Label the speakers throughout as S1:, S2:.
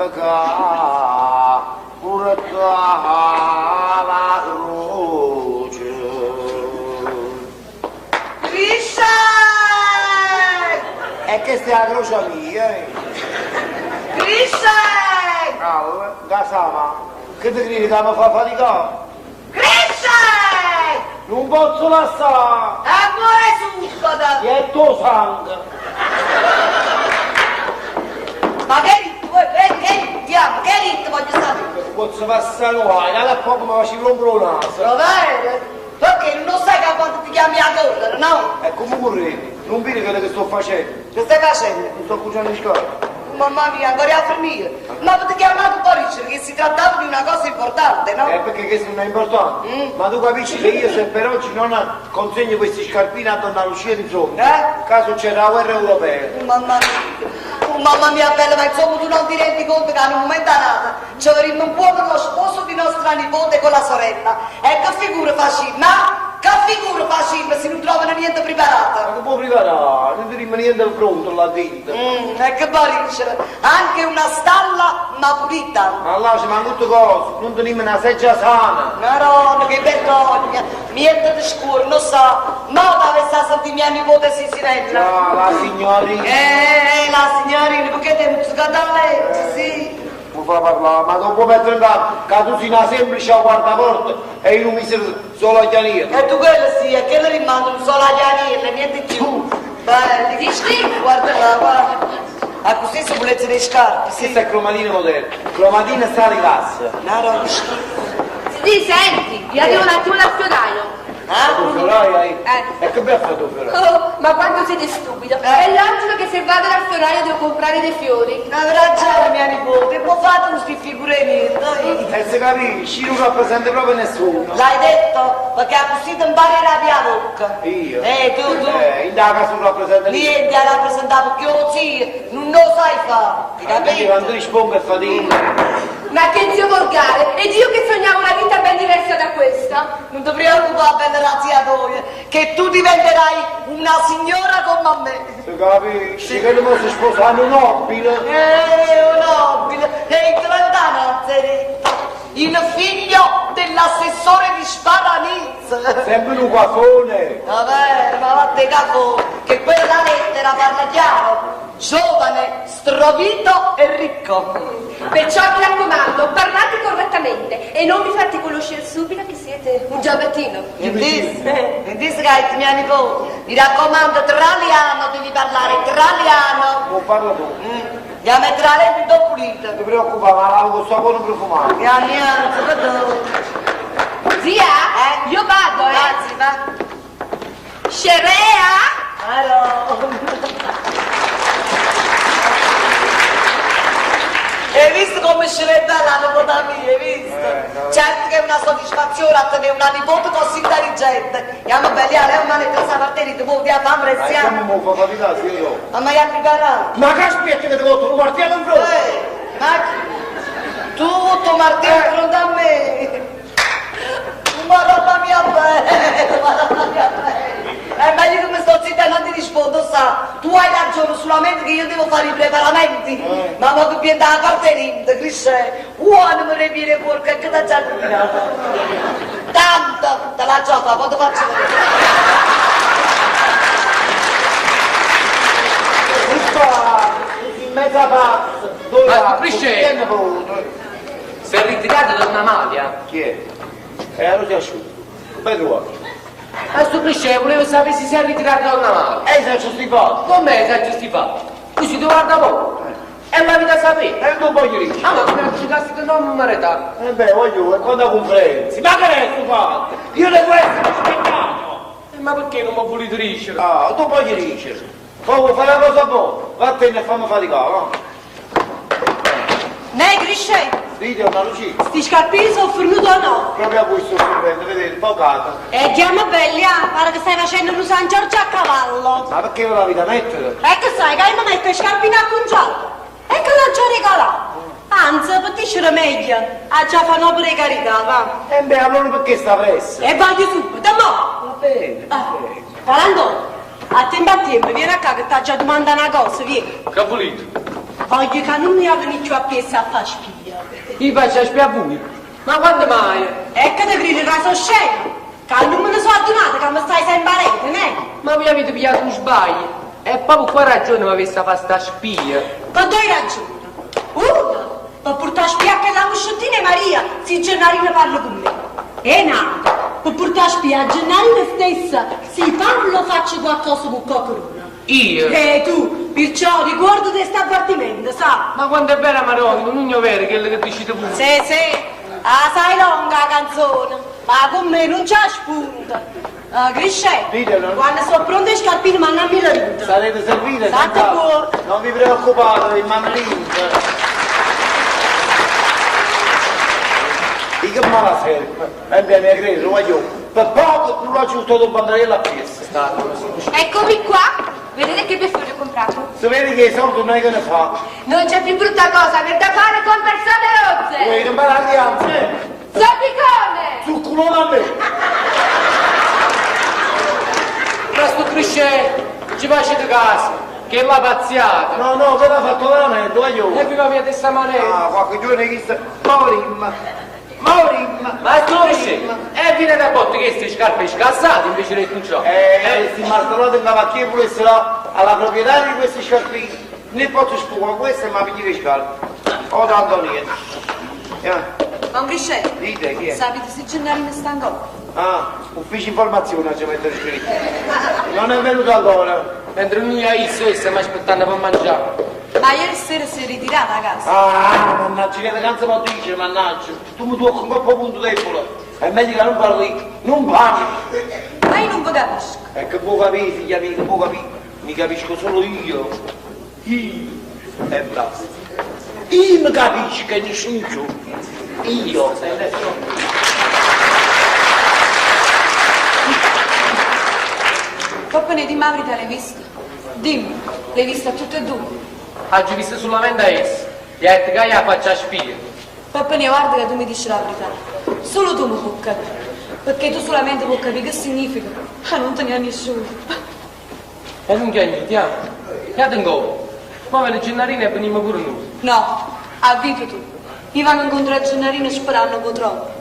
S1: sempe che purtava 'a croce.
S2: Crisce!
S1: E chesta è 'a croce mia, eh!
S2: Crisce!
S1: Calla, Gasama, che te credi ca me fa faticà?
S2: Crisce!
S1: Nun pozzo lassà!
S2: E muore subito!
S1: Jetto 'o sangue!
S2: Ma che hai detto? Voi, che, che hai detto? Diamo, che hai detto? Voglio sapere.
S1: Pozzo passà nu guaio, n'ato a poco me facevo rompere 'o naso.
S2: Vero? Perché non lo sai che quando ti chiami a correre, no?
S1: E come correvi? Non vedi quello che sto facendo?
S2: Che stai facendo?
S1: Non sto cucinando le scarpe.
S2: Mamma mia, ancora a finire. Ma ti chiamato poi dicere che si trattava di una cosa importante, no?
S1: Eh, perché questo non è importante.
S2: Mm.
S1: Ma tu capisci che io se per oggi non consegno questi scarpini a Donna Lucia di fronte,
S2: Eh?
S1: caso c'è la guerra europea.
S2: Oh, mamma mia, oh, mamma mia bella, ma insomma tu non ti rendi conto che al momento nata ci avremmo un po' lo sposo di nostra nipote con la sorella. E che figura facciamo? Ma che figura facciamo se non trovano niente
S1: Ma
S2: preparato?
S1: che può preparare? Non ti rimane niente pronto là dentro.
S2: Mm, e che dicere? Anche una stalla ma pulita.
S1: Ma là ci manca tutte cose, non teniamo una seggia sana.
S2: Madonna, che vergogna! Niente di scuro, non so. No, dove sta a sentire mia nipote Sisinella?
S1: No, la signorina.
S2: Eh, la signorina, perché ti hai muzzicato a letto, sì?
S1: Mi fa parlare, ma non può mettere in campo, che tu sei una semplice guardaporta e io mi sono solo a chiarire.
S2: E tu quello sì, e quello rimane un solo agli niente più. Belli, guarda là, guarda. A così si pulizza le scarpe, sì.
S1: Questa è cromatina moderna, cromatina sta di classe.
S2: No, no, che schifo.
S3: Sì, senti, io arrivo un attimo dal fioraio.
S1: Tu
S2: Eh?
S1: fioraio hai?
S3: Eh.
S1: E che bel fatto fioraio?
S3: Oh, ma quanto siete stupido. È logico che se vado dal fioraio devo comprare dei fiori.
S2: Avevo ragione mia nipote, può fare tu sti figure niente.
S1: E se capisci, non rappresenta proprio nessuno.
S2: L'hai detto? Perché a così ti impari la mia bocca.
S1: Io?
S2: Eh, tu, tu.
S1: Eh, in casa non rappresenta nessuno.
S2: Niente a rappresentare perché io sì, non lo sai fare, ti
S1: Quindi
S2: capito?
S1: quando rispondo è fatica.
S3: Ma che zio volgare! Ed io che sognavo una vita ben diversa da questa.
S2: Non ti preoccupare, bella razia tua, che tu diventerai una signora come me.
S1: Se capisci, che non si sposano un nobile.
S2: Eh, un nobile, e in lontana, il figlio dell'assessore di Sparanizza.
S1: Sempre un guafone.
S2: Vabbè, ma vatte capo, che quella lettera parla chiaro. Giovane, strovito e ricco.
S3: Perciò mi raccomando, parlate correttamente e non vi fate conoscere subito che siete un giabattino.
S2: Sentiste? Sentiste che hai mia nipote? Mi raccomando, traliano devi parlare, traliano.
S1: Non parla tu.
S2: Mm. Ya metterà la lente pulita.
S1: Non ti preoccupare, ma lavo con sapone profumato.
S2: Ya, ya, non
S3: Zia,
S2: Eh?
S3: io vado, eh.
S2: Grazie, va.
S3: Scerea!
S2: Allora. Hai visto come ce l'è bella la nipote mia, hai visto?
S1: Eh, no.
S2: Certo che è una soddisfazione a tenere una nipote così intelligente. Andiamo belli, lei è una lettera stamattina, ti vuoi a fare
S1: Ma siamo
S2: pressione.
S1: mo fa fatica, sì io.
S2: Ma mi hai preparato?
S1: Ma che aspetti che ti porto un martello in fronte?
S2: Eh, ma chi? Tu, tuo martello in fronte a me. Ma roba mia bella, ma roba mia bella. È meglio che mi sto zitta e non ti rispondo, sa. Tu hai ragione, solamente che io devo fare i preparamenti.
S1: Eh.
S2: Ma mo che viene dalla parte rinda, cresce. Uomo mi riviene porca, che t'ha già combinato. Tanto, te la gioca, poi ti faccio vedere.
S1: Uffa, in mezzo a pazzo. Dove
S4: Ma
S1: va?
S4: Crisce!
S1: Chi è venuto?
S4: Si è ritirata donna Amalia?
S1: Chi è? Eh, allora si è asciutto. Come trovato?
S4: Ma sto Crisce, volevo sapere se si è ritirata donna Amalia.
S1: Eh, si è giustificato.
S4: Com'è si è giustificato? Tu si guarda poco. E la vita sapere.
S1: E non voglio dire.
S4: Ah, ma come accettaste che non mi maritavo?
S1: Eh beh, voglio, e quando la conferenza? Ma che è sto fatto? Io devo essere rispettato.
S4: Eh, ma perché non mi ho voluto dicere?
S1: Ah, tu voglio dicere. Poi vuoi fare la cosa buona? Vattene e fammi faticare, no?
S5: Ne, Crisce,
S1: Dite una Lucia.
S5: sti scarpini sono fornuti o no?
S1: Proprio a voi sto sorprendendo, vedete, pocata.
S5: E chiama belli, ah, pare che stai facendo un San Giorgio a cavallo.
S1: Ma perché ve l'avete mettere?
S5: E che sai, che io mi metto i scarpini acconciati. E che l'ho già regalato. Anzi, per te c'era meglio. Ah, già fa un'opera di carità, va.
S1: E beh, allora perché sta pressa?
S5: E voglio subito, mo!
S1: Va bene, va
S5: Ah,
S1: bene.
S5: Parandone, a tempo a tempo, vieni a qua che ti ha già domandato una cosa, vieni.
S4: Che volete?
S5: Voglio ca nun m'hê 'a venì cchiù appriesso a fà 'a spia.
S4: Io faccio 'a spia a vui? Ma quando maje?
S5: E che te cride ca so' scema? Ca nun me ne so' addunata ca me stai sempe areto, neh?
S4: Ma vuje avite pigliato nu sbaglio. E proprio qua ragione m'avesse 'a fà sta spia?
S5: Pe doje ragione. Una, pe purtà 'a spia a chella muscettina 'e Maria si Gennarino parla cu me. E n'ata, pe purtà 'a spia a Gennarino stessa si parlo o faccio quaccosa cu coccheduno.
S4: Io?
S5: Eh, tu, pirciò ricuordate 'e st'avvertimento, sa?
S4: Ma quanto è bella 'a Maronna, nun è overo chello che dicite vuje.
S5: Sì, sì, 'a sai longa 'a canzone, ma cu me nun ce 'a spunta. Uh, Criscè,
S1: Ditelo.
S5: quanno so' pronte 'e scarpine mannammille dinto.
S1: Sarete servite
S5: Statte
S1: senza-
S5: buono.
S1: Non vi preoccupate, vi mando dinto. Di che mala serpe, e beh, mi credo, voglio. Per poco non l'ho giusto un bandarello appresso.
S3: Eccomi qua. Vedete che bel ho comprato?
S1: Se vede che i soldi non è che ne fa.
S3: Non c'è più brutta cosa aver da fare con persone rozze.
S1: Vuoi non parliamo? Eh?
S3: Zoppicone!
S1: Sul culone a me!
S4: Ma sto crescendo, ci facete caso, che l'ha pazziata.
S1: No, no, però ha fatto veramente, voglio.
S4: E viva via di sta maniera.
S1: Ah, qualche giorno che sta... Maurim! Maurim!
S4: Ma sto crescendo, e viene da botte che queste scarpe scassate invece di cucciare.
S1: Eh, si martellate in cavacchia volesse la, alla proprietaria di questi scarpini. Ne posso sfumare queste ma pigli le scarpe. Oh tanto niente. Eh,
S2: Don Criscè,
S1: dite chi è?
S2: sapete se Gennarino sta ancora?
S1: Ah, ufficio informazione ci metto scritto. Non è venuto ancora.
S4: Mentre noi a Isso e stiamo aspettando per mangiare.
S2: Ma ieri sera si è ritirata a casa.
S1: Ah, mannaggia, che vacanza può dire, mannaggia. Tu mi tocchi un po' punto debole. È meglio che non parli. Non parli.
S2: Ma io non vi capisco.
S1: E che può capire, figlia mia, che può capire? Mi capisco solo io. Io. E basta. Io mi capisco e nessuno più. Io.
S2: Poi dimmi la verità, l'hai vista? Dimmi, l'hai vista tutte e due?
S4: Oggi visto solamente a essa. Gli ha detto che io la faccio a spia.
S2: Papà, guarda che tu mi dici la verità. Solo tu mi puoi capire. Perché tu solamente puoi capire che significa. Ah, non te ne ha nessuno.
S4: E non c'è niente, ah. Iate in gol. Ma viene Gennarino e veniamo pure noi.
S2: No, avvito tu. Io vado incontro a Gennarino sperando che lo trovo.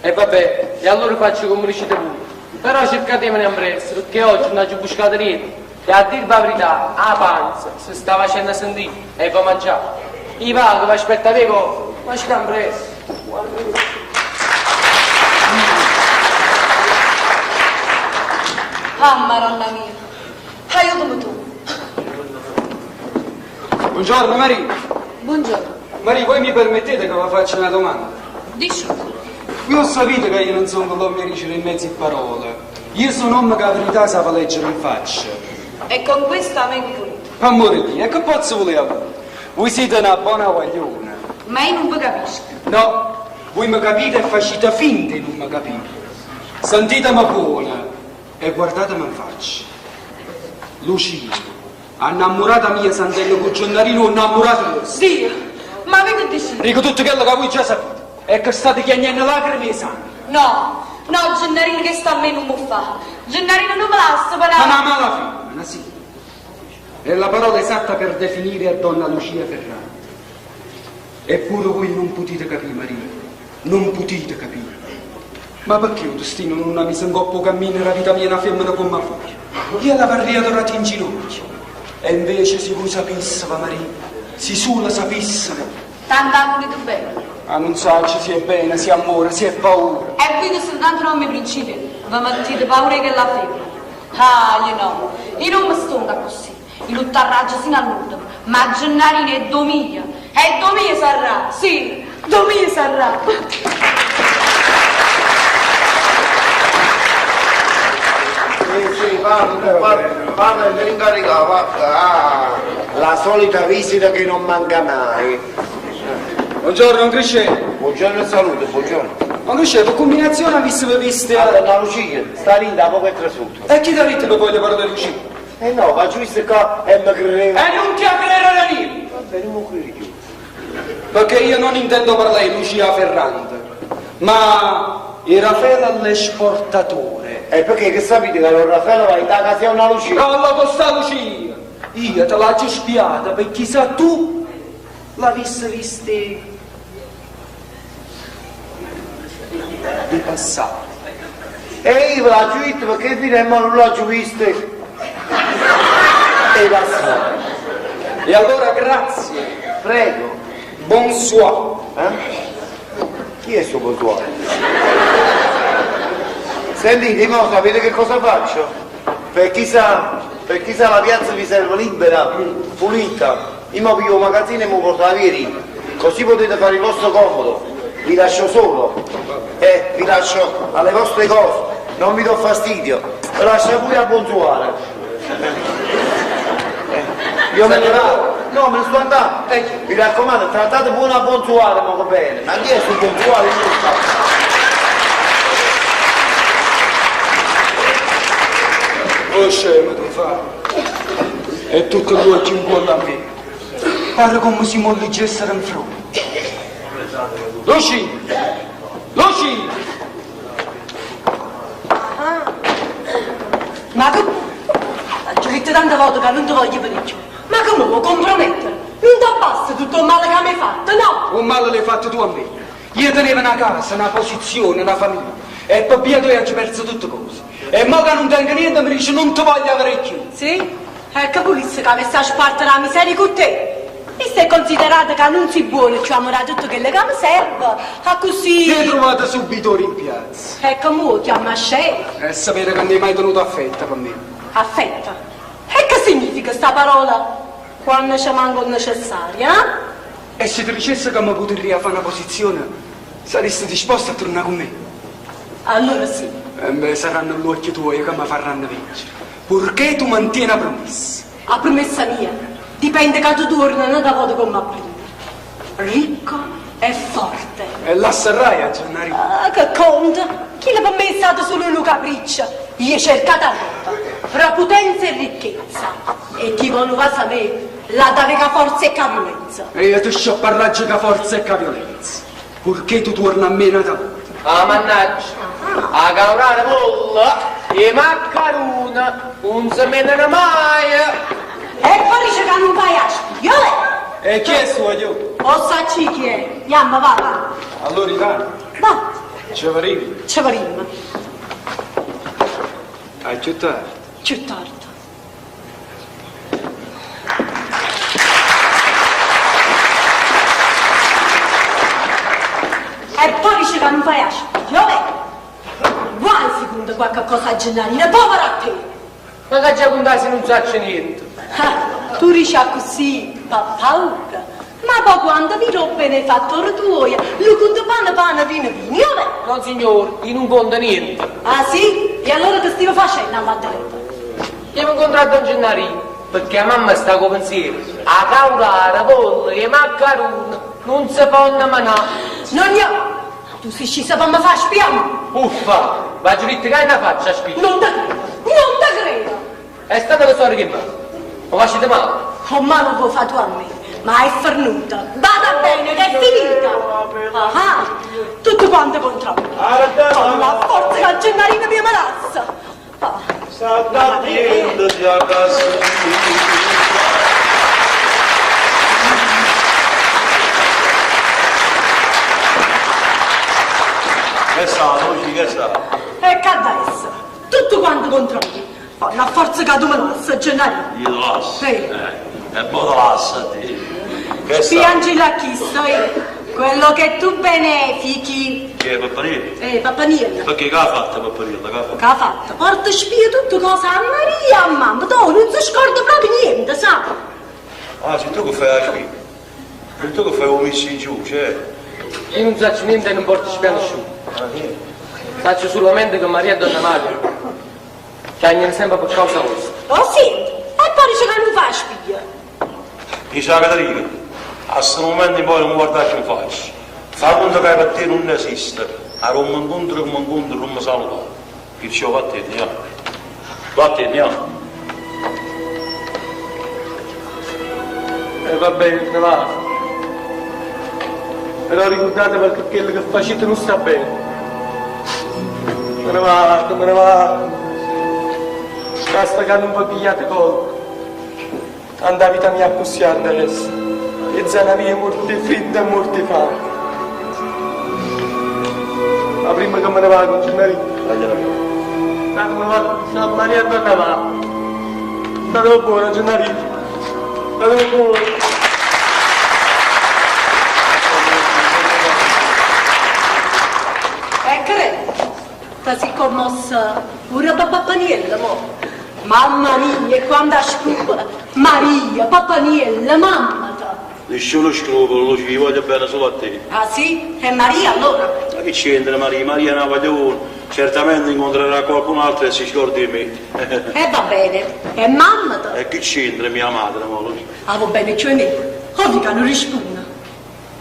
S4: E vabbè, e allora faccio come riuscite voi. Però cercatemene in presto, perché oggi non ho buscato niente. E a dir la verità, la panza si sta facendo sentire e va a mangiare. Io vado, vi aspetto avevo, ma ci in presto.
S2: Ah, maronna mia. Aiutami tu.
S6: Buongiorno Maria.
S2: Buongiorno.
S6: Maria, voi mi permettete che vi faccia una domanda?
S2: Dici.
S6: Io ho saputo che io non sono l'uomo che dice in mezzo a parole. Io sono un uomo che la verità sa leggere in faccia.
S2: E con questo a me pulito.
S6: Amore mio, e che posso volere voi? Voi siete una buona guagliona.
S2: Ma io non vi capisco.
S6: No, voi mi capite e facete finta di non mi capire. Sentitemi buona e guardatemi in faccia. Lucia, innamorata mia Santello con Gennarino, innamorato vostro.
S2: Dio, ma voi che dici?
S6: Dico tutto quello che voi già sapete. E che state chiagnendo lacrime e sangue.
S2: No, no, Gennarino che sta a me non mi fa. Gennarino non me lascia
S6: Ma
S2: però.
S6: una mala femmina, sì. È la parola esatta per definire a donna Lucia Ferrante. Eppure voi non potete capire, Maria. Non potete capire. Ma perché il destino non ha messo in coppa cammino la vita mia una femmina come voi? Io l'avrei adorata in ginocchio. E invece se voi sapessero, Maria, se solo sapessero.
S2: Tanto volete bene.
S6: Ah, non so se è bene, se è amore, se è paura.
S2: E qui che soltanto nome principio, vi mettete paura che la femmina. Ah, io no, io non mi stongo così. Io lotterò sino all'ultimo. Ma Gennarino è domia. E domia sarà, sì, domia sarà.
S1: Sì, sì, parla, parla, parla e dell'incaricata, va. Ah, la solita visita che non manca mai.
S6: Buongiorno, don Crisce.
S1: Buongiorno e salute, buongiorno.
S6: Don Crisce, per combinazione avessimo visto...
S1: Ah, donna Lucia, sta lì da poco è trasuto.
S6: E chi ti ha detto che voglio parlare di Lucia?
S1: Eh no, ma giusto qua e mi credeva.
S6: E non ti credere da niente!
S1: Va bene, non credo più.
S6: Perché io non intendo parlare di Lucia Ferrante, ma il Raffaele l'esportatore.
S1: E perché che sapete che allora Raffaele va in casa è una Lucia?
S6: Alla costa Lucia! Io te l'ho già spiata per chissà tu L'avisse viste 'e passà.
S1: E io ve l'aggio ditto pecché fino a mo nun l'aggio viste 'e passà.
S6: E allora grazie.
S1: Prego.
S6: Bonsoir.
S1: Eh? Chi è sto bonsoir? Sentite, mo sapete che cosa faccio? Per chissà, per chissà la piazza vi serve libera, pulita. Io mo piglio 'o magazzino e m' 'o porto 'a via 'e rinto. Così potete fare il vostro comodo. Vi lascio solo. Eh, vi lascio alle vostre cose. Non vi do fastidio. Vi lascio pure a bonsuare. Eh, io me ne vado. No, me ne sto andando. Eh, mi raccomando, trattate buono a bonsuare, mo va bene. Ma chi è sto bonsuare? Io non lo so.
S6: Oh scemo tu fa. E tutte l'uocchie 'ncuollo a me. Pare come si mo leggessero 'n fronte. Luci! Luci!
S5: Ma che... T'aggio ditto tante vote che non ti voglio vedere più. Ma come vuoi compromettere? Non ti abbasta tutto il male che mi hai fatto, no?
S6: O male l'hai fatto tu a me. Io tenevo una casa, una posizione, una famiglia. E per via tua ho perso tutte cose. E mo che non tengo niente mi dice non ti voglio avere più.
S5: Sì? E che volisse che avesse a spartere la miseria con te? Visto e considerato che non sei buono, ci amo dato tutto quello che mi serve, a così...
S6: Ti hai trovato subito rimpiazzo.
S5: E come chiama scemo?
S6: E sapere che non hai mai tenuto affetto per me.
S5: Affetto? E che significa sta parola? Quando ci manca necessaria, eh?
S6: E se ti dicesse che mi potrei fare una posizione, saresti disposto a tornare con me?
S5: Allora sì.
S6: E beh, saranno gli occhi tuoi che mi faranno vincere. Purché tu mantieni la promessa.
S5: La promessa mia dipende che tu torni un'altra volta come a prima. Ricco e forte.
S6: E la sarai a Gennarino.
S5: Ah, che conta? Chi l'ha per me è stato solo un capriccio? Io ho cercato la roba, fra potenza e ricchezza. E chi vuole va a sapere, la dà che forza e che violenza.
S6: E io ti sciopparraggio che forza e che violenza. Purché tu torni a me un'altra volta.
S4: Ah, mannaggia! A caurare molla e maccaruna non si menano mai!
S5: E poi dice che non vai a spiare.
S6: E chi è suo io?
S5: O sa chi è? Yamma, va, va.
S6: Allora Ivano,
S5: Va,
S6: ci vedremo.
S5: ci vedremo.
S6: A più tardi.
S5: Più tardi. E poi dice che non vai a spiare. Guai secondo qualche cosa a Gennarina, povera a te.
S4: Ma che già contassi non saccio niente!
S5: Ah, tu dici così, pa paura. Ma poi quando vi rompe nei fattori tuoi, lo conto pane pane vino vino, vabbè.
S4: No signore, io non conto niente!
S5: Ah sì? E allora che stiamo facendo a Maddalena?
S4: Io mi incontrato Don Gennarino, perché la mamma sta con pensiero. A caurare, pollo e maccarone non si possono manare.
S5: Non io! Tu sei scesa per mi far spiare?
S4: Uffa, va giù che hai una faccia spinta.
S5: Non te credo! Non te credo!
S4: È stata la storia che mi Ma facete male.
S5: Oh, ma non può fare tu a me, ma è fornuta. Vada bene, che è finita. Ah, tutto quanto contro me. Con la forza che Gennarino mi ammazza. Ah.
S7: Che sa, Luci, che sa?
S5: E che adesso? Tutto quanto contro me. Con la forza che tu mi lascia, Gennarino.
S7: Io te lasso.
S5: Sì.
S7: Eh, e poi te lassa, ti. Che sa?
S5: Piangila chi sei? Quello che tu benefichi.
S7: Che è Papparino?
S5: Eh, Pappanino.
S7: Perché che ha fatto Papparino? Che ha fatto?
S5: Che ha fatto? Porta spia tutto cosa a Maria, a mamma. Tu non si scorda proprio niente, sa?
S7: Ah, sei tu che fai la spia. Sei tu che fai un messo in giù, cioè.
S4: Io non saccio niente e non porto spia a nessuno. Saccio solamente che Maria e Donna Maria piangono sempre per causa vostra.
S5: Oh sì, e poi dice che non fa spia.
S7: Dice la Caterina, a questo momento in poi non guardarci in faccia. Fa conto che per te non esiste. A non mi incontro, non mi incontro, non mi saluto. Perciò vattene, andiamo. Vattene, andiamo.
S4: E va bene, ne va. Però ricordatevi che quello che facete non sta bene. Me ne vado, me ne vado. Basta che non vi pigliate colpo. Tanta vita mia così adesso.
S6: Mmiez'a na via muorto 'e friddo e muorto 'e fame. Ma primma che me ne vaco, Gennarì. Dateme nu vaso a Maria e a donna mamma. Stateve buono, Gennarì. Stateve buono.
S5: E che Te si commossa pure pe Pappaniello mo? Mamma mia, e quanta scrupolo! Maria, Pappaniello, mammeta!
S7: Nisciuno scrupolo, Lucia, io voglio bene solo a te.
S5: Ah sì? E Maria allora?
S7: Ma che c'entra Maria? Maria è una guagliona, certamente incontrerà qualcun altro e si scorda 'e me.
S5: E va bene, e mammeta?
S7: E che c'entra mia madre mo, Lucia?
S5: 'A vo' bene cchiù 'e me, 'o vi' ca nun rispunne.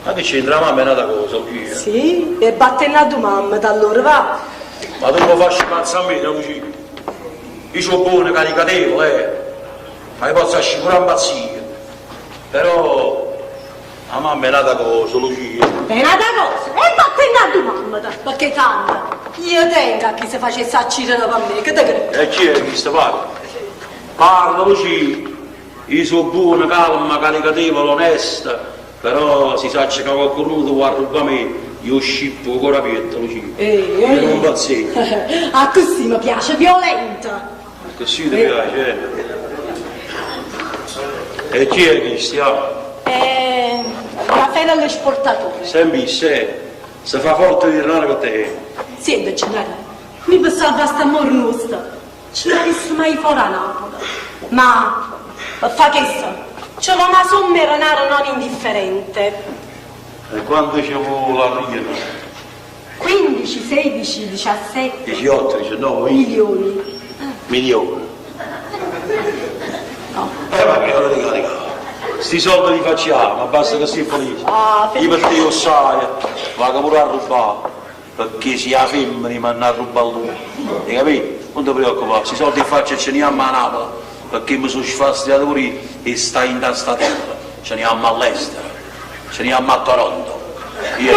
S7: Ma che c'entra 'a mamma è n'ata cosa, Lucia.
S5: Sì? E vattenne addu mammeta allora, va.
S7: Ma tu me facci pazza a me, no Lucia? Io so' buono, caricatevole, eh, ma io pozzo ascì pure a 'mpazzì. Però 'a mamma è n'ata cosa, Lucia.
S5: È n'ata cosa? E vattenne addu mammeta, pecché tanto io tengo a chi se facesse accirere pe me, che te cride?
S7: E chi è chisto, parla? Parla, Lucia. Io so' buono, calma, caricatevole, onesta, però si saccio ca quaccuno te vo' arrubbà a me, io 'o scippo 'o core 'a pietto, Lucia. Io nun pazzeo.
S5: Accussì me piace, violenta.
S7: Accussì te piace, eh? E chi è chisto, ja?
S5: È Raffaele l'esportatore.
S7: Sempe isso, eh? Se fa forte di denaro che tene.
S5: Siente, Gennarì, nuje pe salvà st'ammore nuosto ce n'avessemo 'a i' fora Napule. Ma pe fa chesto ce vo' na somma 'e denaro non indifferente.
S7: E quanto ce vularriano?
S5: Quindici, sedici, diciassette.
S7: 18, 19, 20.
S5: Milioni.
S7: Milioni. E va bene, allora dico, dico, sti soldi li facciamo, ma basta che sii felice.
S5: Ah,
S7: Io per te 'o ssaje, vaco pure a rubà, pecché si 'a femmena 'e m'hanno arrubbà tu. Hê capito? Nun te preoccupà, sti soldi 'e faccio e ce ne jammo a Napoli, pecché me so' sfastiato pure io 'e sta 'int' a sta terra. Ce ne jammo all'estero. Ce ne jammo a Toronto. Io.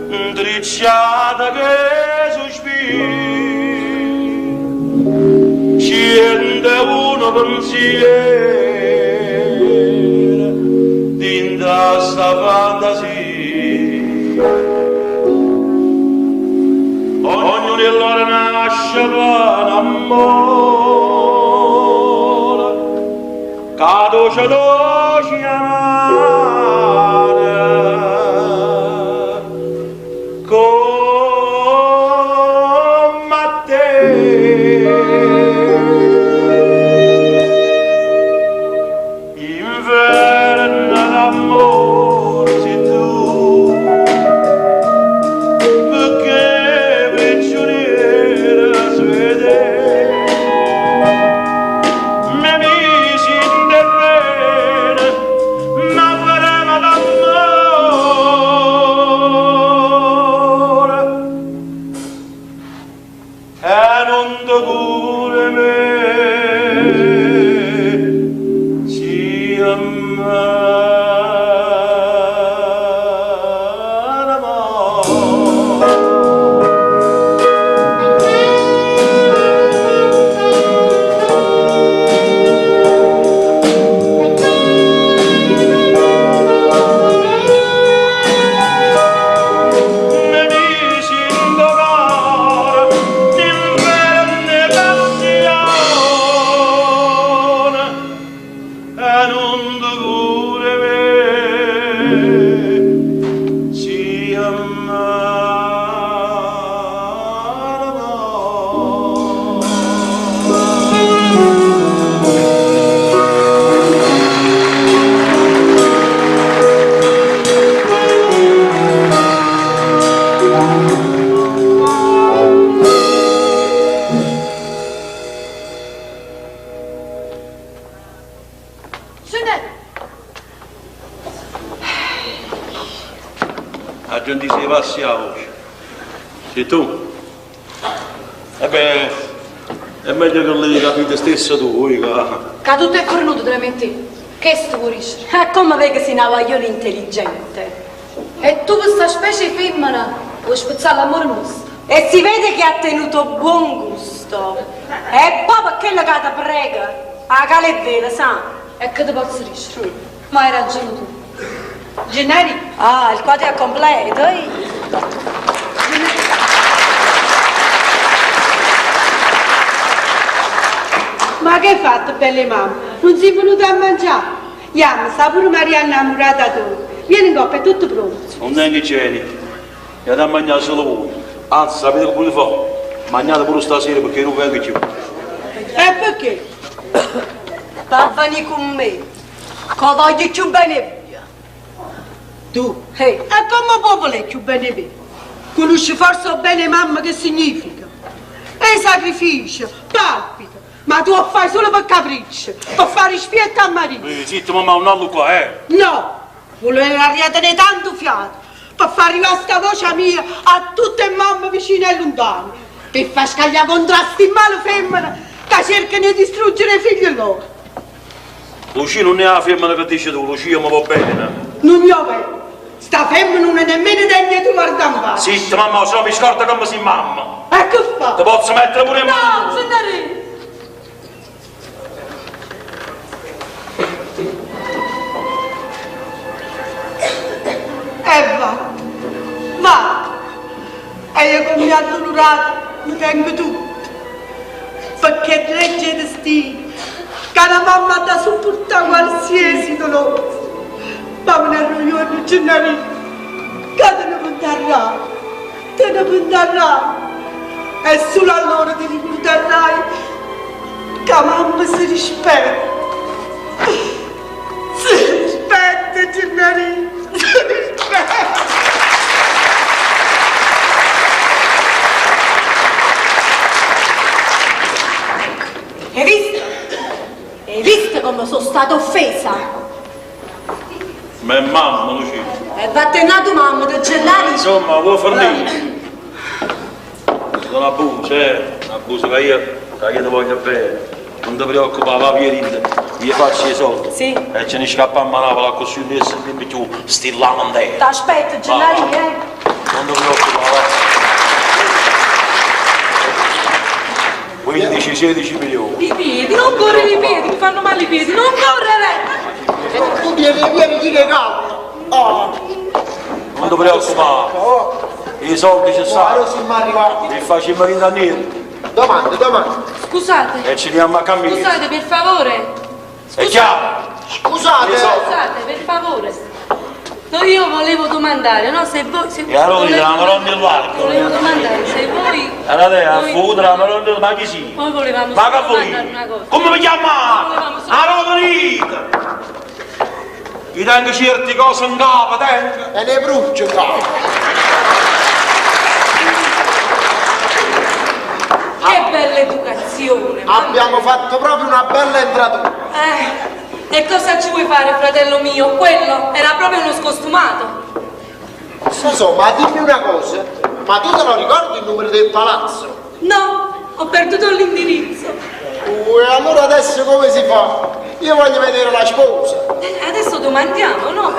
S7: Ntricciata che suspire, 101 penziere dint'a sta fantasia. Ognuno 'e lloro nasce pe n'ammore ca doce doce amare. Comm' a te. Inverno d'ammore si tu, pecché prigioniera si te. Me misi 'int' 'e vene na freva d'ammore e nun te cure 'e me si a me ne moro. Me misi 'int' 'o core n'inferno 'e passione e nun te cure 'e me si a me ne moro.
S2: Gennè!
S7: Aggio 'ntiso 'e passi 'a voce. Si tu? E beh, è meglio che l'hê capito stesso tu, oi ca.
S2: Ca tutto è fernuto tra me e te.
S3: Chesto vuo' dicere.
S5: E comme veco si' na guagliona intelligente.
S3: E tu pe sta specie 'e femmena vuo' spezzà l'ammore nuosto.
S5: E si vede che ha tenuto buon gusto. E po' pe chello ca te prego, acala 'e vele, sa.
S3: E che te pozzo dicere? Ma hai ragione tu.
S5: Gennarì. Ah, il quadro è completo, eh?
S8: Ma che hai fatto, bella 'e mamma? Nun si' venuta a mangià? Jamme, sta pure Maria 'a 'nnammurata toja. Vieni 'ncoppa, è tutto pronto.
S7: Nun tengo genio. Jate a mangià solo vui. Anzi, sapete che vulite fà? Magnate pure stasera pecché io nun vengo cchiù.
S8: E pecché?
S5: Pe venì cu me, ca 'o voglio cchiù bene 'e vuje.
S8: Tu?
S5: Eh.
S8: E comme può vulè cchiù bene 'e me? Cunusce forse 'o bene 'e mamma che significa? E sacrifice, palpite, ma tu 'o fai sulo pe capriccio, pe fà rispietto a marito.
S7: Eh, zitto mammà, nun alluccà, eh!
S8: No! Vularria tenè tantu fiato pe fà arrivà sta vocia mia a tutte 'e mamme vicine e luntane, pe fà scaglià contro a sti male femmene ca cercano 'e distruggere 'e figlie loro.
S7: Lucia nun è 'a femmena che dice tu, Lucia me vò bene.
S8: Nun è overo, sta femmena nun è nemmeno degna 'e te guardà 'nfaccia.
S7: Zitta mammà, o si no mi scordo comme si mamma.
S8: E che fa?
S7: Te pozzo mettere pure 'e mano.
S5: No, Gennarì!
S8: E va, va. E io comme addulurata me tengo tutto. Pecché è legge 'e destino ca na mamma ha da suppurtà qualsiasi dolore. Ma venarrà 'o juorno, Gennarino, ca te ne pentarrai, te ne pentarrai e sulo allora te ricurdarrai ca mamma se rispetta. Se rispetta, Gennarino, se rispetta.
S5: Hê visto? Hê visto comme so' stata offesa?
S7: Ma è mamma, Lucia.
S5: E vattenne 'a tu mamma, te Gennarino.
S7: Insomma, vuò fernì? Sono abuso, eh? Abuso che io, che io ti voglio bene. Non ti preoccupare, va via dint. Io faccio i soldi.
S5: Sì.
S7: E ce ne scappammo a Napoli, accussì nun 'e sentimmo cchiù sti lamentele.
S5: T'aspetto, Gennarino, eh.
S7: Non ti preoccupare, va. 15, 16 milioni.
S9: I piedi, non correre i piedi, mi fanno male i piedi, non correre!
S1: Tu vieni, vieni, chi calma. Oh.
S7: Non ti preoccupare.
S1: Oh.
S7: I soldi ci stanno.
S1: Ora siamo arrivati.
S7: Li facciamo dint' a niente.
S1: Domande, domande.
S9: Scusate.
S7: E ci andiamo a camminare.
S9: Scusate, per favore.
S7: È chiaro?
S1: Scusate.
S9: Scusate, per favore. No, io volevo domandare, no, se voi... Se
S7: E allora la Madonna dell'Arco.
S9: Volevo domandare se voi...
S7: Allora, a fuoco la Madonna, ma chi si?
S9: Noi volevamo
S7: Ma che
S9: solo
S7: vuoi?
S9: domandare una cosa.
S7: Come mi chiama?
S9: Volevamo solo-
S7: A Rodolita! Io tengo certe cose in capo, tengo.
S1: E ne brucio in capo.
S9: Che bella educazione! mamma
S1: Abbiamo fatto proprio una bella entratura.
S9: Eh, e cosa ci vuoi fare, fratello mio? Quello era proprio uno scostumato.
S1: Sosò, ma dimmi una cosa, ma tu te lo ricordi il numero del palazzo?
S9: No, ho perduto l'indirizzo.
S1: Uh, e allora adesso come si fa? Io voglio vedere la sposa.
S9: Adesso domandiamo, no?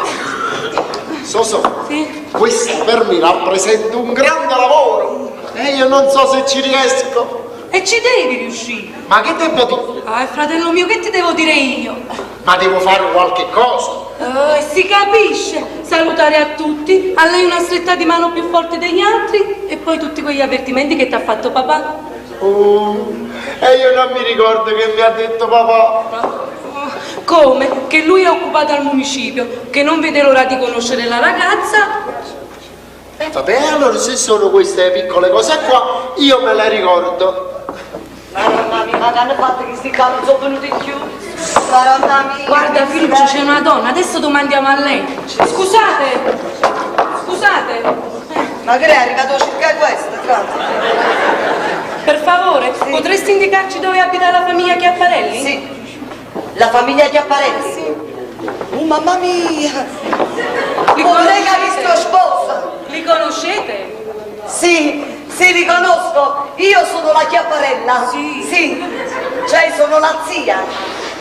S1: Sosò,
S9: Sì?
S1: questo per me rappresenta un grande lavoro e io non so se ci riesco.
S9: E ci devi riuscire.
S1: Ma che devo dire?
S9: Ah, fratello mio, che ti devo dire io?
S1: Ma devo fare qualche cosa.
S9: Eh, si capisce. Salutare a tutti, a lei una stretta di mano più forte degli altri e poi tutti quegli avvertimenti che ti ha fatto papà.
S1: E io non mi ricordo che mi ha detto papà.
S9: Come? Che lui è occupato al municipio, che non vede l'ora di conoscere la ragazza.
S1: E vabbè, allora se sono queste piccole cose qua, io me le ricordo.
S2: Madonna mia, ma che hanno fatto questi qua non sono venuti più. Madonna mia.
S9: Guarda Filuccio, c'è una donna, adesso domandiamo a lei. Scusate, scusate.
S2: Ma che è arrivato a cercare questo, cazzo?
S9: Per favore,
S2: Sì.
S9: potresti indicarci dove abita la famiglia Chiapparelli?
S2: Sì. La famiglia Chiapparelli? Sì. Oh, mamma mia!
S9: Li
S2: Collega
S9: conoscete?
S2: visto sposa!
S9: Li conoscete?
S2: Sì, sì, li conosco. Io sono la Chiapparella.
S9: Sì.
S2: Sì. Cioè sono la zia.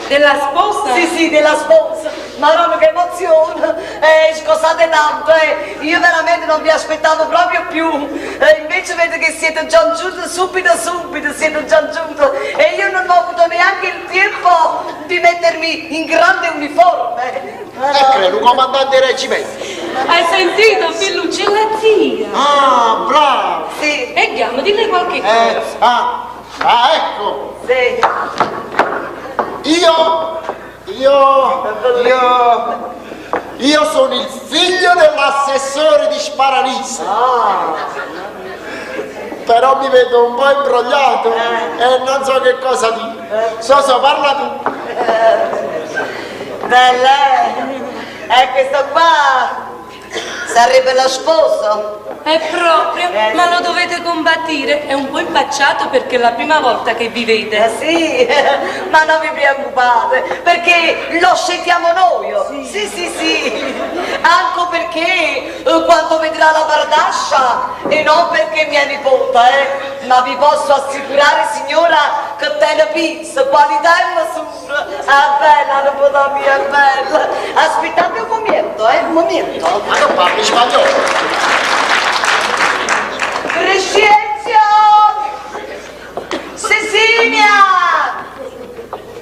S9: Della sposa?
S2: Sì, sì, della sposa. Madonna che emozione! Eh, scusate tanto, eh, io veramente non vi aspettavo proprio più. E invece vedo che siete già giunti subito, subito, siete già giunti. E io non ho avuto neanche il tempo di mettermi in grande uniforme.
S10: Ecco, un comandante del reggimento.
S9: Hai sentito, Filluccio, è la zia.
S10: Ah, bravo.
S2: Sì.
S9: E andiamo, dille qualche cosa.
S10: Eh, ah, ah, ecco.
S2: Sì.
S10: Io, io, io, io sono il figlio dell'assessore di Sparanise.
S2: Ah.
S10: Però mi vedo un po' imbrogliato e non so che cosa dire. Soso, parla tu.
S2: Bella, eh? E questo qua sarebbe lo sposo.
S9: È proprio,
S2: Eh,
S9: ma
S2: sì.
S9: lo dovete combattire. È un po' impacciato perché è la prima volta che vi vede.
S2: Eh sì, ma non vi preoccupate, perché lo scegliamo noi. Sì, sì, sì. Anche perché eh, quando vedrà la bardascia, e non perché mia nipote, eh, ma vi posso assicurare, signora, che tiene pizza, qualità e misura. Ah, bella, la nipote mia è bella. Aspettate un momento, eh, un momento.
S10: Ma non parli spagnolo.
S2: Crescenzio! Sesinia!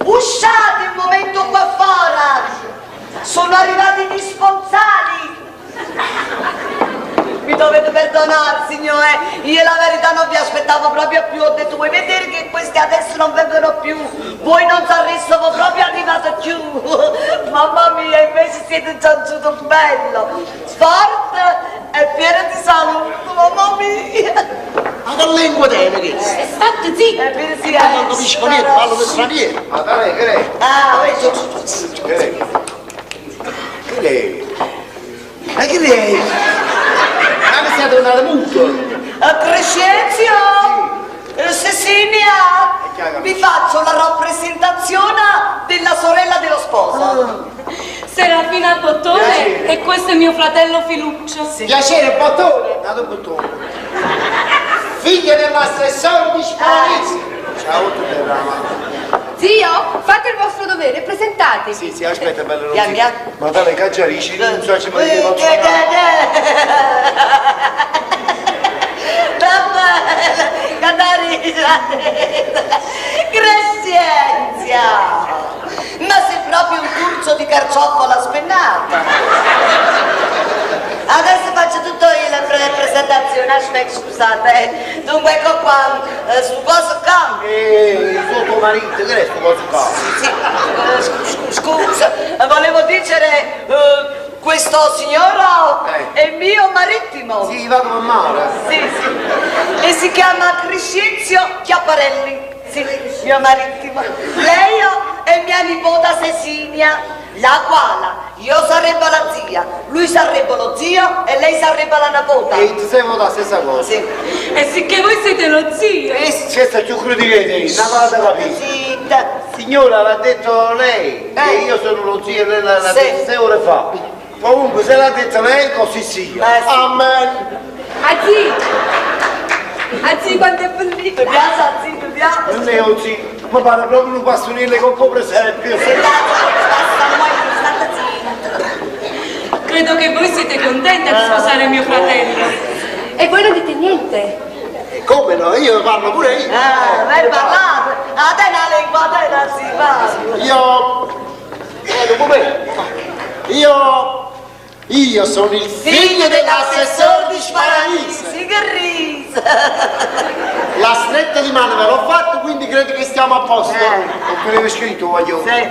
S2: Usciate un momento qua fuori! Sono arrivati gli sponsali! Mi dovete perdonare, signore, io la verità non vi aspettavo proprio più, ho detto vuoi vedere che questi adesso non vengono più, voi non sareste proprio arrivati più. Mamma mia, invece siete già giunto bello, forte e pieno di salute, mamma mia.
S10: Ma che lingua tiene questa?
S9: E state zitto.
S2: È vero, sì,
S10: Io non capisco niente, parlo per straniero.
S1: Ma dai, che è?
S2: Ah, vedi.
S1: Che è? Che è? Ma che è? Ma mi stai tornando muto?
S2: Crescenzio, Cecilia, vi faccio la rappresentazione della sorella dello sposo.
S9: Serafina Bottone
S1: Piacere.
S9: e questo è mio fratello Filuccio.
S10: Piacere, bottone.
S1: Dato un bottone.
S10: Figlio dell'assessore di Sparanise.
S1: Ciao, tu bella.
S3: Zio, fate il vostro dovere, presentatevi.
S1: Sì, sì, aspetta, bello.
S2: Via, via.
S1: Ma dai, cacciarisci, non so se mi
S2: Eh,
S1: devo
S2: che, che, che. Vabbè, Catarina, Crescenzia, ma sei proprio un turzo di carcioffola spennata. Adesso faccio tutto io la pre- presentazione, aspetta, scusate. eh. Dunque ecco qua, eh, su cosa qua.
S1: Ehi, il suo tuo marito, che è sto coso qua?
S2: Sì, eh, scu- scusa, eh, volevo dire, eh, questo signore
S1: Eh.
S2: è mio marittimo.
S1: Sì, va come mare.
S2: Sì, sì. E si chiama Crescenzio Chiapparelli. Sì, mio marittimo. Lei è mia nipote Cecilia, la quale io sarebbe la zia, lui sarebbe lo zio e lei sarebbe la nipote.
S1: E ti sei la stessa cosa.
S2: Sì.
S9: E sicché voi siete lo zio.
S1: E c'è più crudele, una cosa da capire.
S2: Zitta.
S1: Signora, l'ha detto lei, che
S2: Eh.
S1: io sono lo zio e lei l'ha
S2: Sì.
S1: detto sei ore fa. Comunque, se l'ha detto lei, così sia.
S2: Eh, sì.
S10: Amen.
S3: Ah, zio! Ah, zio, quanto è bellino!
S2: Ti piace, zio, ti piace?
S1: Non è un zio, mi pare proprio un pastorello con po' presepio.
S9: Credo che voi siete contenta di sposare mio fratello.
S3: E voi non dite niente?
S10: E come no? Io parlo pure io.
S2: Ah, vai parlate. A te la lingua, a te la si va.
S10: Io.
S1: Eh, dopo me.
S10: Io. Io sono il figlio dell'assessore di Sparanise.
S2: Sì, che risa.
S10: La stretta di mano ve l'ho fatta, quindi credo che stiamo a posto.
S1: Ho quello scritto, voglio.
S2: Sì.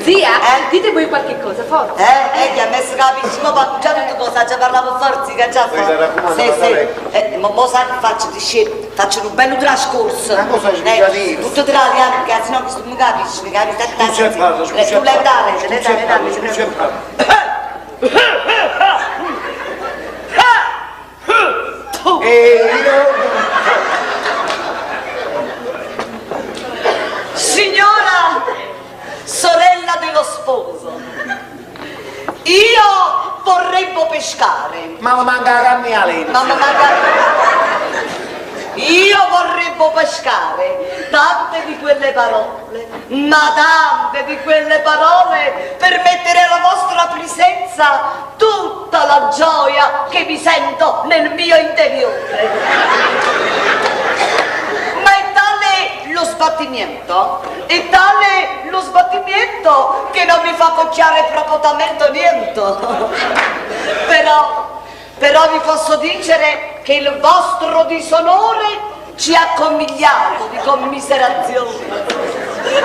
S3: Zia,
S2: Eh?
S3: dite voi qualche cosa, forza.
S2: Eh, eh, che a me si capisce, ma già tutto cosa, già parlavo forza, che già
S1: Poi mi raccomando,
S2: Sì,
S1: vada
S2: sì.
S1: lei.
S2: Eh, ma mo sai che faccio, dice, faccio un bello trascorso.
S1: Ma cosa
S2: Eh,
S1: sbrigativo?
S2: tutto tra gli altri, perché sennò questo non capisci, mi capisci?
S1: Scusa, parlo,
S2: Eh,
S1: scusa.
S2: Tu lei dale, lei
S1: Scusa,
S2: dale,
S1: parlo,
S2: dale,
S1: scusa, parlo. E io...
S2: Signora, sorella dello sposo, io vorrei pescare.
S1: Ma mi manca la carne alla
S2: Mamma manca... Io vorrebbe pescare tante di quelle parole, ma tante di quelle parole per mettere alla vostra presenza tutta la gioia che mi sento nel mio interiore. Ma è tale lo sbattimento, è tale lo sbattimento che non mi fa cocchiare proprio niente. Però, però vi posso dicere che il vostro disonore ci ha commigliato di commiserazione.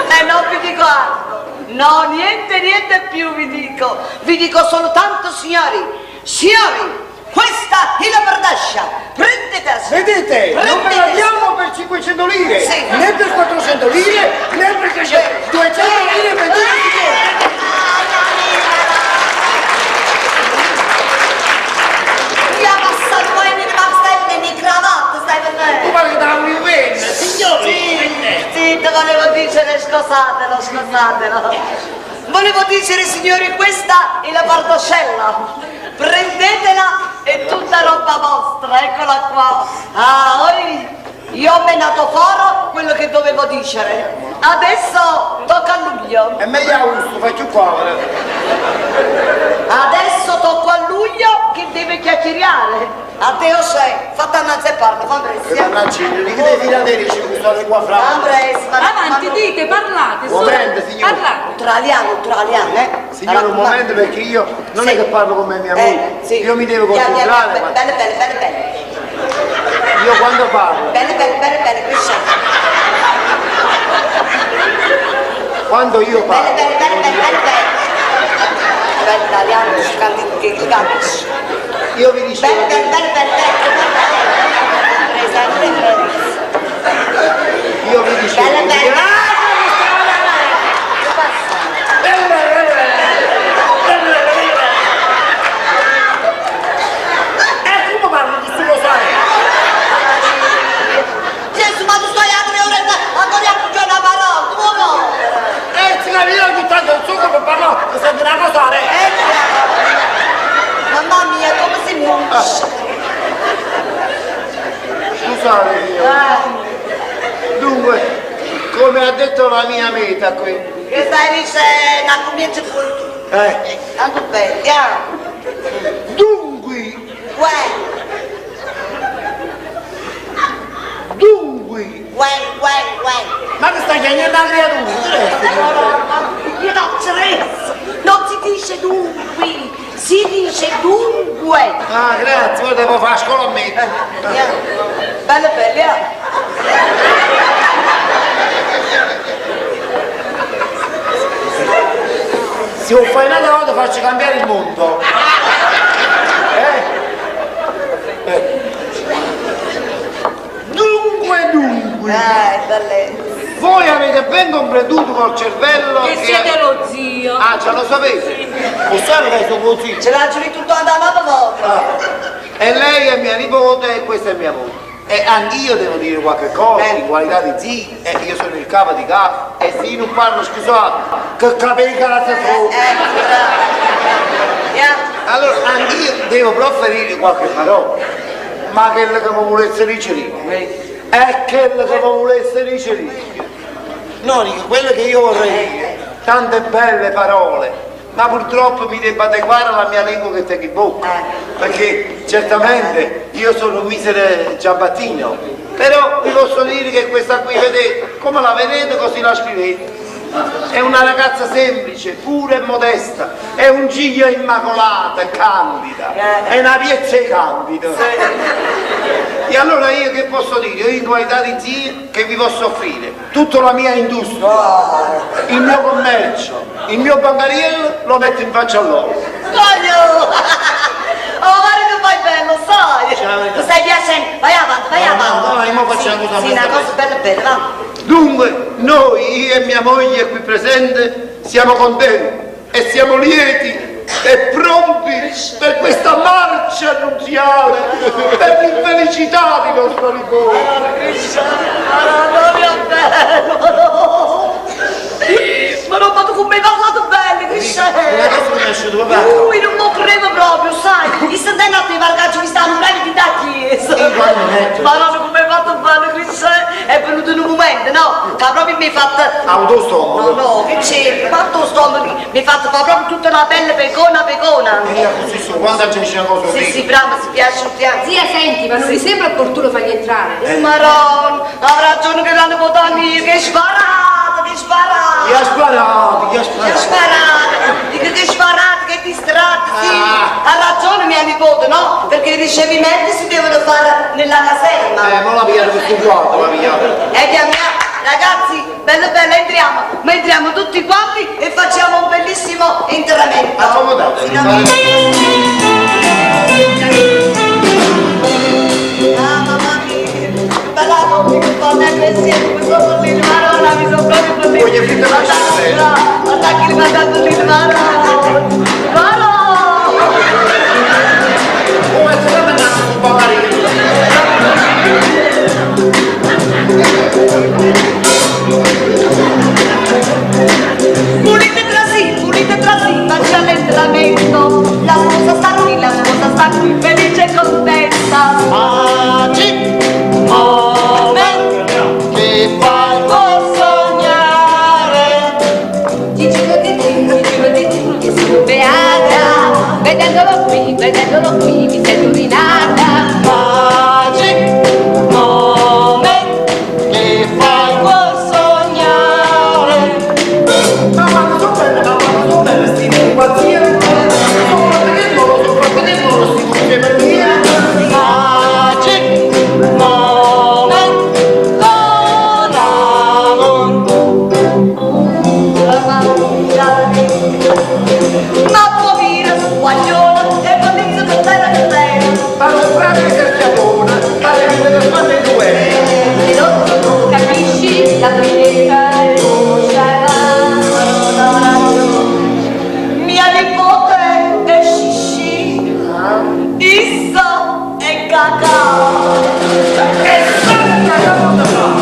S2: E non vi dico altro, no, niente, niente più vi dico. Vi dico soltanto, signori, signori, questa è la bardascia. Prendetela.
S1: Vedete, non ve la
S2: Prendete.
S1: diamo per 500 lire,
S2: Sì.
S1: né per 400 lire, né per 300, 200 lire per tutti i
S2: Io passato poi mi rimasta in cravatta, stai per me.
S1: Tu parli da un bene, signori.
S2: Sì, te volevo dicere, scusatelo, scusatelo. Volevo dicere, signori, questa è la bardascella. Prendetela, è tutta roba vostra, eccola qua. Ah, oi, io ho menato fuori quello che dovevo dicere. Adesso tocca a luglio.
S1: È meglio Augusto, fai più comodo.
S2: Adesso tocco a luglio che deve chiacchierare. A te o sei, fatta innanzi e parla, fammi
S1: Mannaggia, di che devi tirare ci gustate qua fra.
S9: Avanti, dite, parlate.
S1: Un momento, signore.
S9: Parlate.
S2: Traliano, traliano, eh?
S1: Signore, un momento perché io non è che parlo con me mia moglie,
S2: Eh, sì.
S1: io mi devo
S2: Via, via,
S1: concentrare.
S2: via,
S1: ma
S2: Bene, bene, bene, bene.
S1: Io quando parlo,
S2: Bene, bene, bene, bene, cresciamo.
S1: quando io
S2: Bene,
S1: parlo,
S2: bene, bene, bene, bene, bene. Bene, italiano, canti, che capisci.
S1: io vi dicevo
S2: Bene, bene, bene, bene, bene. Presente, bene.
S1: io vi dicevo
S2: Bene, bene.
S1: E come parlo tu lo sai?
S2: Gesù, ma tu stai a tre ore ancora a cucire una parola, tu no?
S1: Eh, si capisce ogni tanto non so come parlo, mi sento una cosa, eh.
S2: Mamma mia, come si muove?
S1: Scusate, signore. Dunque, come ha detto la mia meta qui,
S2: Che stai dicendo? Comincia con tu.
S1: eh,
S2: Tanto bene, andiamo.
S1: dunque,
S2: Uè,
S1: dunque,
S2: uè, uè, uè.
S1: ma che stai chiamando la creatura?
S2: Io non ci riesco. Non si dice dunque, si dice dunque.
S1: Ah, grazie, ora devo fare a scuola a me.
S2: Andiamo. Bello, bello, eh.
S1: Se lo fai un'altra volta faccio cambiare il mondo. Eh? Eh. Dunque, dunque,
S2: Bellezza.
S1: voi avete ben comprenduto col cervello
S9: Che siete lo zio.
S1: Ah, ce lo sapete? Lo sapete che sono così?
S2: Ce l'ha giù tutto andata volta.
S1: Ah. E lei è mia nipote e questa è mia moglie. E anch'io devo dire qualche cosa in qualità di zio, e io sono il capo di casa, e se io non parlo, scusate, che capelli cazzo sono? Allora anch'io devo proferire qualche parola, ma quello che mi volesse dire io, è quello che mi volesse dire io. No, dico, quello che io vorrei dire, tante belle parole, ma purtroppo mi devo adeguare alla mia lingua che tengo in bocca, perché certamente io sono un misero giambattino, però vi posso dire che questa qui, vedete, come la vedete così la scrivete. È una ragazza semplice, pura e modesta, è un giglio immacolata, candida, è una piezza candida. E allora io che posso dire? Io in qualità di zio che vi posso offrire? Tutta la mia industria, il mio commercio, il mio bancariello lo metto in faccia a loro.
S2: Voglio! Oh, guarda che fai bello, sai?
S1: Ciao.
S2: Ti stai piacendo? Vai avanti, vai
S1: No,
S2: avanti.
S1: no, no, io mo faccio una cosa
S2: Sì, una cosa bella bella, va.
S1: Dunque, noi, io e mia moglie qui presente, siamo contenti e siamo lieti e pronti per questa marcia nuziale, per l'infelicità di nostro nipote.
S2: Madonna mia bello! Ma non ma tu come hai parlato bene, Crisce!
S1: Una cosa che mi è uscita proprio.
S2: Ui, non lo credo proprio, sai! Mi sto andando a te, ci stanno breve di da chiesa!
S1: Io quando metto-
S2: Madonna, come hai fatto bello! no? Che proprio mi hai fatto...
S1: Avuto stomaco.
S2: No, no, che c'è? Fatto stomaco, mi hai fatto fare proprio tutta la pelle pecona pecona.
S1: E così su, quando c'è una cosa
S2: Sì, sì, bravo, si piace un piano.
S3: Zia, senti, ma non mi sembra opportuno fargli entrare.
S2: Maronna, ha ragione che l'hanno votato mio, che sparato, che sparato.
S1: Chi ha sparato? Chi ha
S2: Che
S1: sparato?
S2: sparato, dico che sparato, che distratto, sì.
S1: Ah.
S2: Ha ragione mia nipote, no? Perché i ricevimenti si devono fare nella caserma.
S1: Ma la pigliata questo guardo, la pigliata.
S2: E chiamiamo, ragazzi, bello bello, entriamo, ma entriamo tutti quanti e facciamo un bellissimo interramento.
S1: Accomodate.
S2: Sì, no? Ah, mamma mia, che bella come che fa me mi sono così, Maronna, mi sono proprio così.
S1: Voglio finire la scena.
S2: Attacchi il mandato di Maronna. Maronna!
S1: Come se non andasse su Maria.
S2: Pulite tra sì, pulite tra sì, faccia l'entramento. La sposa sta qui, la sposa sta qui, felice e contenta.
S10: Magic moment che fai può sognare.
S3: Gigi che sono beata, vedendolo qui, mi sento rinata.
S10: Magic moment che fai può sognare.
S1: Ma quando sono belle, ma quando sono belle, sti impazzire. Sono fatte che loro, sono fatte che loro, sti cucce per via.
S10: Magic moment con amor.
S2: Ma povera sguagliona, e bellezza che bella che bella.
S1: Ma non frate che serchiatona, pare che se ne fanno in due.
S3: E non capisci la bellezza
S2: Mia nipote è scisci, Issa è cacao.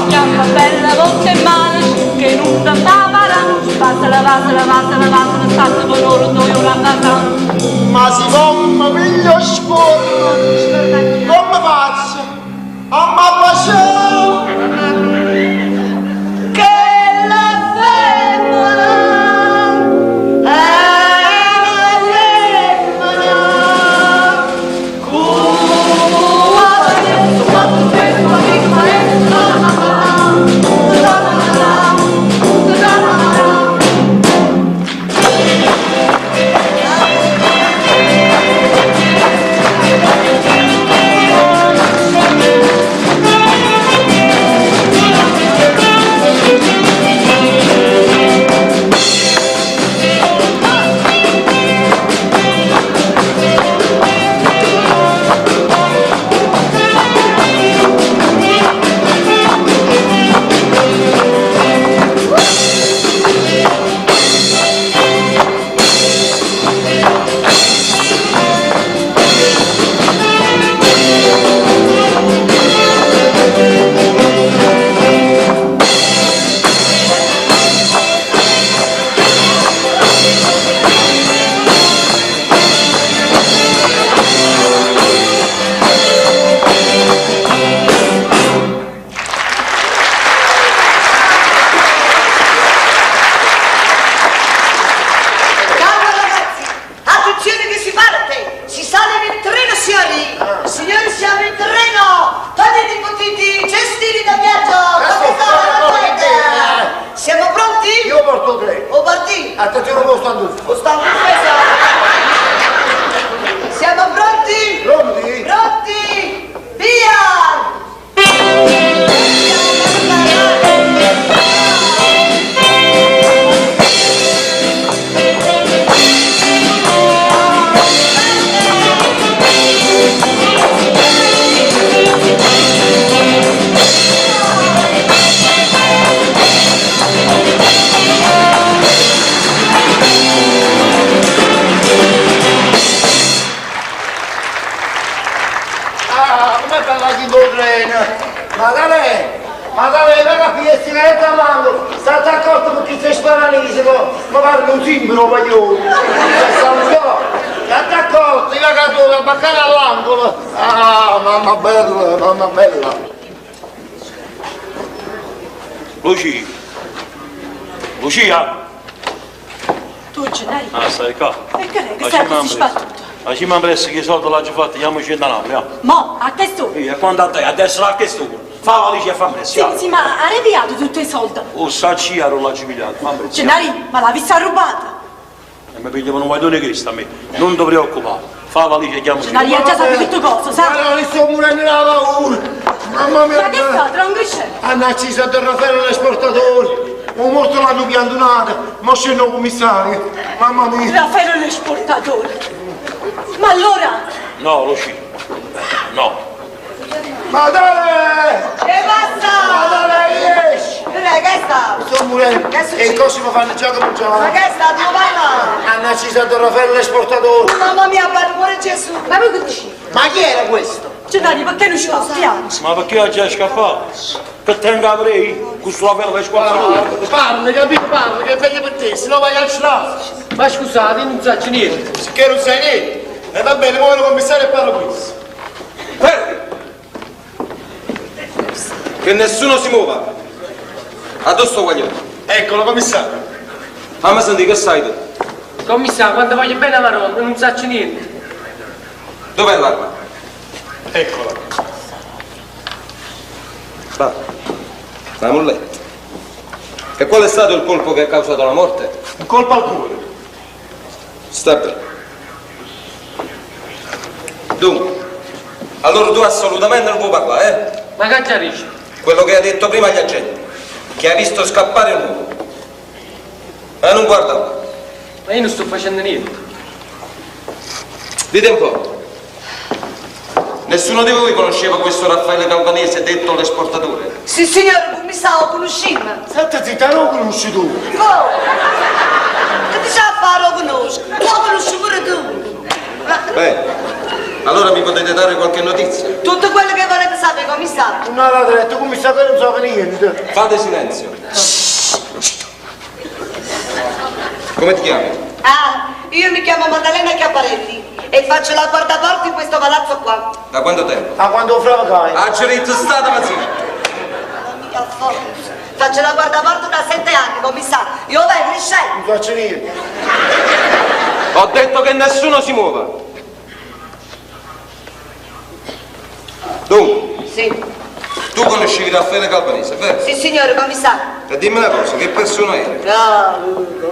S9: Chiamma bella volta in mano, che non da papara, passa la passa la passa la passa la passa con loro due ora passa.
S10: Ma si come piglio scorro, come faccio? A m'abbasciare?
S2: Che la femmina è la femmina. Calma ragazzi, attenzione che si parte, si sale nel treno signori, signori siamo in treno, togliete i potiti, cestini da viaggio, capitano la gente. Siamo pronti?
S1: Io porto tre.
S2: O partì?
S1: Attenzione, lo sto
S2: O sta Siamo pronti?
S1: Pronti?
S2: Pronti? Via!
S1: Ah, come parla di treno? Ma da lei, ma da lei, venga qui e sigaretta a mano, state accorto perché se sparano ma parla un simbolo, voglio. State accorto, io vado a baccare all'angolo. Ah, mamma bella, mamma bella.
S7: Lucia! Lucia!
S5: Tu Gennarino.
S7: Ah, stai qua.
S5: E che è? Che stai così sbattuto?
S7: Facciamo ampresso che i soldi l'ho fatto, andiamo a Napoli. ah.
S5: Mo, a che sto?
S7: E quando a te, adesso a che sto? Fa la valigia e fa presto.
S5: Sì, sì, ma ha rinviato tutti i soldi.
S7: Oh, sacci, ero l'ho pigliato, fa presto.
S5: Gennarino, ma l'avessi rubata.
S7: E mi pigliavano un guaglione che a me. Non ti preoccupare. Fa la valigia e chiamo
S5: Gennarino, già sapevi tutto cosa, sai?
S1: Guarda, li sto morendo la paura. Mamma mia.
S5: Ma che sta, tranquillo?
S1: Hanno acceso a Raffaele l'esportatore. Un morto l'hanno piantunato. Ma scende il commissario. Mamma mia.
S5: Raffaele l'esportatore. Ma allora,
S7: No, Lucia. No.
S1: Madre!
S2: Che passa?
S1: Madre, esci!
S2: Che che sta?
S1: Sto morendo.
S2: Che succede?
S1: E cose mi fanno già
S2: Ma
S1: cominciare.
S2: che sta? Dove vai là?
S1: Hanno acceso a Raffaele l'esportatore.
S2: Mamma mia, per amore Gesù!
S3: Ma voi che dici?
S10: Ma chi era questo?
S5: Gennarino, perché non ci passiamo?
S7: Ma perché oggi è scappato? Che tengo a lei? Questo Raffaele l'esportatore.
S10: Parla, capito? Parla, che è meglio per te, se no vai al cielo.
S4: Ma scusate, io non so niente.
S10: Sicché non sai niente. E va bene, muove il commissario e parla questo.
S6: Fermi! Che nessuno si muova. Addosso guaglione.
S10: Eccolo, commissario.
S6: Fammi sentire che sai tu.
S4: Commissario, quando voglio bene la Madonna, non so niente.
S6: Dov'è l'arma?
S10: Eccola.
S6: Va. La molletta. E qual è stato il colpo che ha causato la morte?
S10: Un colpo al cuore.
S6: Sta bene. Dunque, allora tu assolutamente non puoi parlare, eh?
S4: Ma che già dici?
S6: Quello che hai detto prima agli agenti, che hai visto scappare un uomo. Ma non guarda.
S4: Ma io non sto facendo niente.
S6: Dite un po'. Nessuno di voi conosceva questo Raffaele Calvanese, detto l'esportatore?
S2: Sì, signore, commissario, conosciamo.
S1: Senti zitta, non conosci tu.
S2: Oh! Che ti sa fare lo conosco? Lo conosci pure tu.
S6: Beh, allora mi potete dare qualche notizia?
S2: Tutto quello che volete sapere, commissario.
S1: Una ladretta, commissario, non so niente.
S6: Fate silenzio. Come ti chiami?
S2: Ah, io mi chiamo Maddalena Chiapparelli e faccio la guardaporta in questo palazzo qua.
S6: Da quanto tempo?
S1: Ma quando fravacai?
S6: Ah, c'è stata ma sì.
S2: Mamma mia, forza. Faccio la guardaporta da sette anni, commissario. Io vai crescendo.
S1: Non faccio niente.
S6: Ho detto che nessuno si muova. Dunque,
S2: Sì.
S6: tu conoscevi Raffaele Calvanese, vero?
S2: Sì, signore, commissario.
S6: E dimmi una cosa, che persona era?
S2: Ah,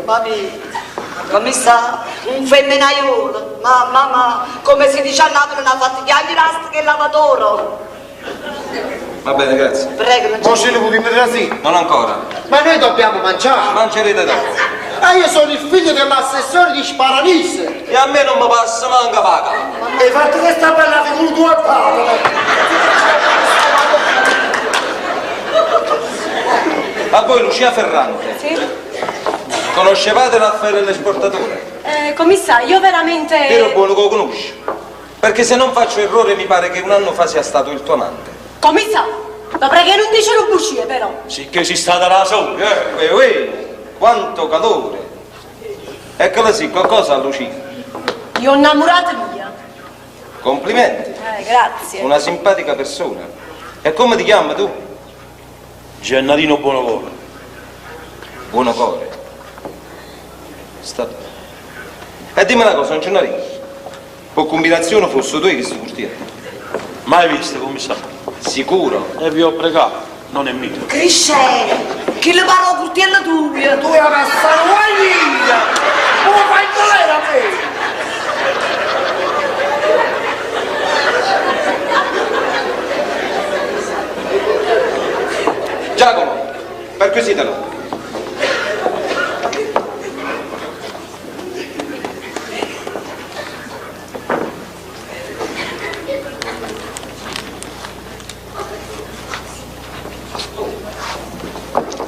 S2: mamma mia. Commissario, un femminaiolo. Ma, mamma, come si dice a Napoli, non ha fatto gli rasti che lavatoro.
S6: Va bene, grazie.
S2: Prego, non
S1: Ma
S2: c'è.
S1: ce ne potremmo trasire.
S6: Non ancora.
S10: Ma noi dobbiamo mangiare.
S6: Mangerete dopo.
S10: Ah, io sono il figlio dell'assessore di Sparanise.
S6: E a me non mi passa manca paga.
S1: Hai fatto questa bella figura tua padre.
S6: A voi Lucia Ferrante.
S5: Sì?
S6: Conoscevate Raffaele l'esportatore?
S5: Eh, commissario, io veramente...
S6: Vero buono che lo conosci? Perché se non faccio errore mi pare che un anno fa sia stato il tuo amante.
S5: Commissario, ma prego non dice bugie però.
S7: Sì che si sta da sola, eh.
S6: Uè, uè, quanto calore! Eccola sì, qualcosa a Lucia.
S5: Io ho innamorata mia.
S6: Complimenti,
S5: Eh, grazie.
S6: una simpatica persona. E come ti chiami tu?
S7: Gennarino Buonocore.
S6: Buonocore. Sta. E dimmi una cosa, Gennarino. Per combinazione fosse tu che si curtiere.
S7: Mai visto, commissario?
S6: Sicuro?
S7: E vi ho pregato, non è mio.
S2: Cresce! Chi le parla al curtiello tuo?
S1: Tu hai passato guaglia! Come fai galera a me?
S6: Giacomo, perquisitalo.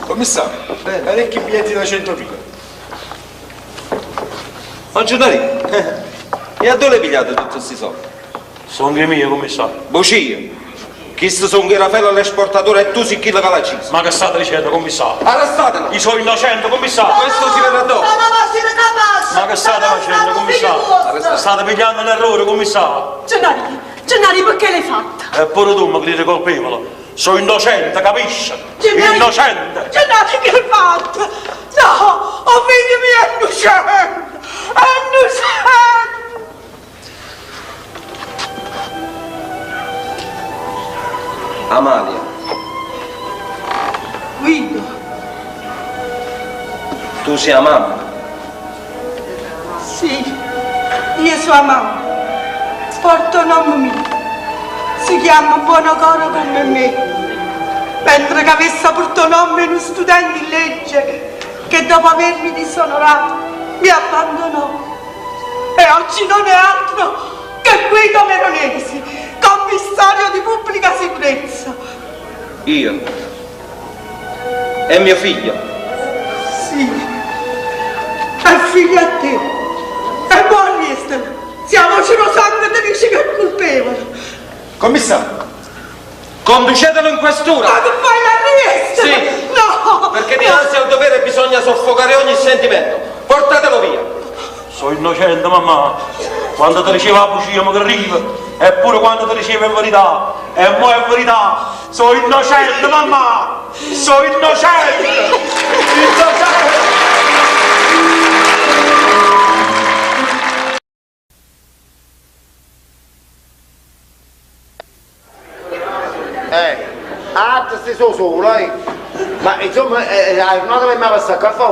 S11: Commissario, parecchi biglietti da 100.000.
S6: Ma Gennarino, e a dove l'hai pigliato tutti questi soldi?
S7: Sono che mio, commissario.
S6: Bugie. Chi sono che Raffaele l'esportatore e tu sei chi l'ha ucciso.
S7: Ma che state dicendo, commissario?
S6: Arrestatelo!
S7: Io sono innocente, commissario!
S6: Questo si vedrà dopo.
S2: Ma ma siete capaci!
S7: Ma che state facendo, commissario? State pigliando un errore, commissario!
S5: Gennarino, Gennarino, perché l'hai fatta?
S7: Eppure tu mi credi colpevole. Sono innocente, capisci?
S8: Gennaro-
S7: Innocente!
S8: Gennaro, che hai fatto? No, o figlio mio è innocente! È innocente!
S12: Amalia,
S8: Guido,
S12: tu sei la mamma.
S8: sì, io sua mamma. Porto nome mio. Si chiama Buonocore come me. Mentre che avesse portato nome uno studente in legge che dopo avermi disonorato mi abbandonò. E oggi non è altro che Guido Veronesi, commissario di pubblica sicurezza.
S12: Io. È mio figlio.
S8: Sì, è figlio a te. E buon arrestalo. Siamo ce lo sangue ti dice che è colpevole.
S11: Commissario, conducetelo in questura.
S8: Ma che fai l'arresto?
S12: Sì.
S8: No!
S12: Perché dinanzi al dovere bisogna soffocare ogni sentimento. Portatelo via.
S7: Sono innocente, mamma. Quando ti diceva la bugia mi arriva, eppure quando ti diceva è verità, e mo è verità. Sono innocente, mamma! Sono innocente! Innocente!
S1: Eh, ah, te stai solo solo, eh. Ma insomma, eh, hai una che mi passa a caffè.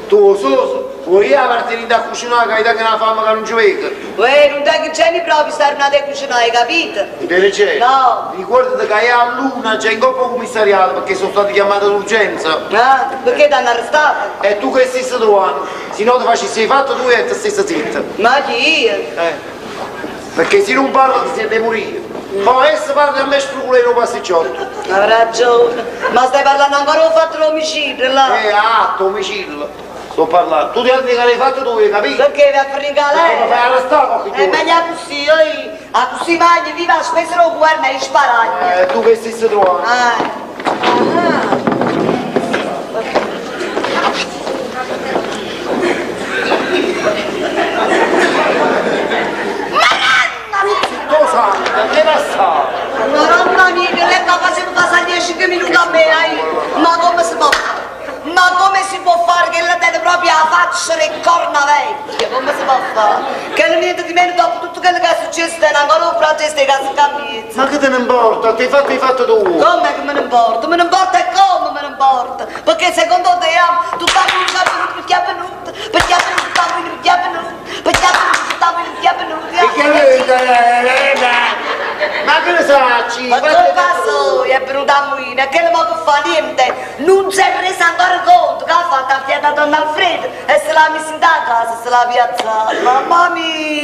S1: Tu solo, vuoi io partire da cucinare che hai dato una fame che non ci vedo.
S2: Uè, non dai che c'è proprio stare una cucinare, hai capito?
S1: Intelligente?
S2: No.
S1: Ricordati che è a luna c'è in coppa commissariato perché sono stati chiamati d'urgenza.
S2: Ah, perché ti hanno arrestato?
S1: E tu che stessa trovando? Se no ti facessi fatto tu e ti stessa zitta.
S2: Ma chi io?
S1: Eh. Perché se non parla ti sente morire. Poi adesso parli a me sfruculare un pasticciotto.
S2: Hai ragione. Ma stai parlando ancora ho fatto l'omicidio là?
S1: Eh, atto, omicidio. Sto parlando. Tu ti altri che l'hai fatto tu, hai capito?
S2: Perché vai a fare in galera?
S1: Come fai arrestare qualche
S2: È
S1: giorno?
S2: meglio così, oi. A così mangi, viva a spesa del governo e risparagna.
S1: Eh, tu che stessa trovando?
S2: Eh.
S1: Tu santa, che passa?
S2: Madonna mia, che lei sta facendo passare 10 minuti a me, eh? Ma come si può fare? Ma come si può fare che la tiene proprio a faccia le corna vecchia? Come si può fare? Che non niente di meno dopo tutto quello che è successo tiene ancora un processo di casa cambiata.
S1: Ma che te ne importa? Ti hai fatto, hai fatto tu.
S2: Come che me ne importa? Me ne importa e come me ne importa? Perché secondo te ah, tu parli un venuto, perché è venuto, perché è venuto, perché è venuto, perché è venuto, perché è venuto,
S1: Ma che ne sacci?
S2: Ma colpa sua, è venuta a muina, che non mi fa niente, non si è resa ancora conto che ha fatto a fiata Don Alfredo e se l'ha messa in casa, se l'ha piazzata. Mamma mia,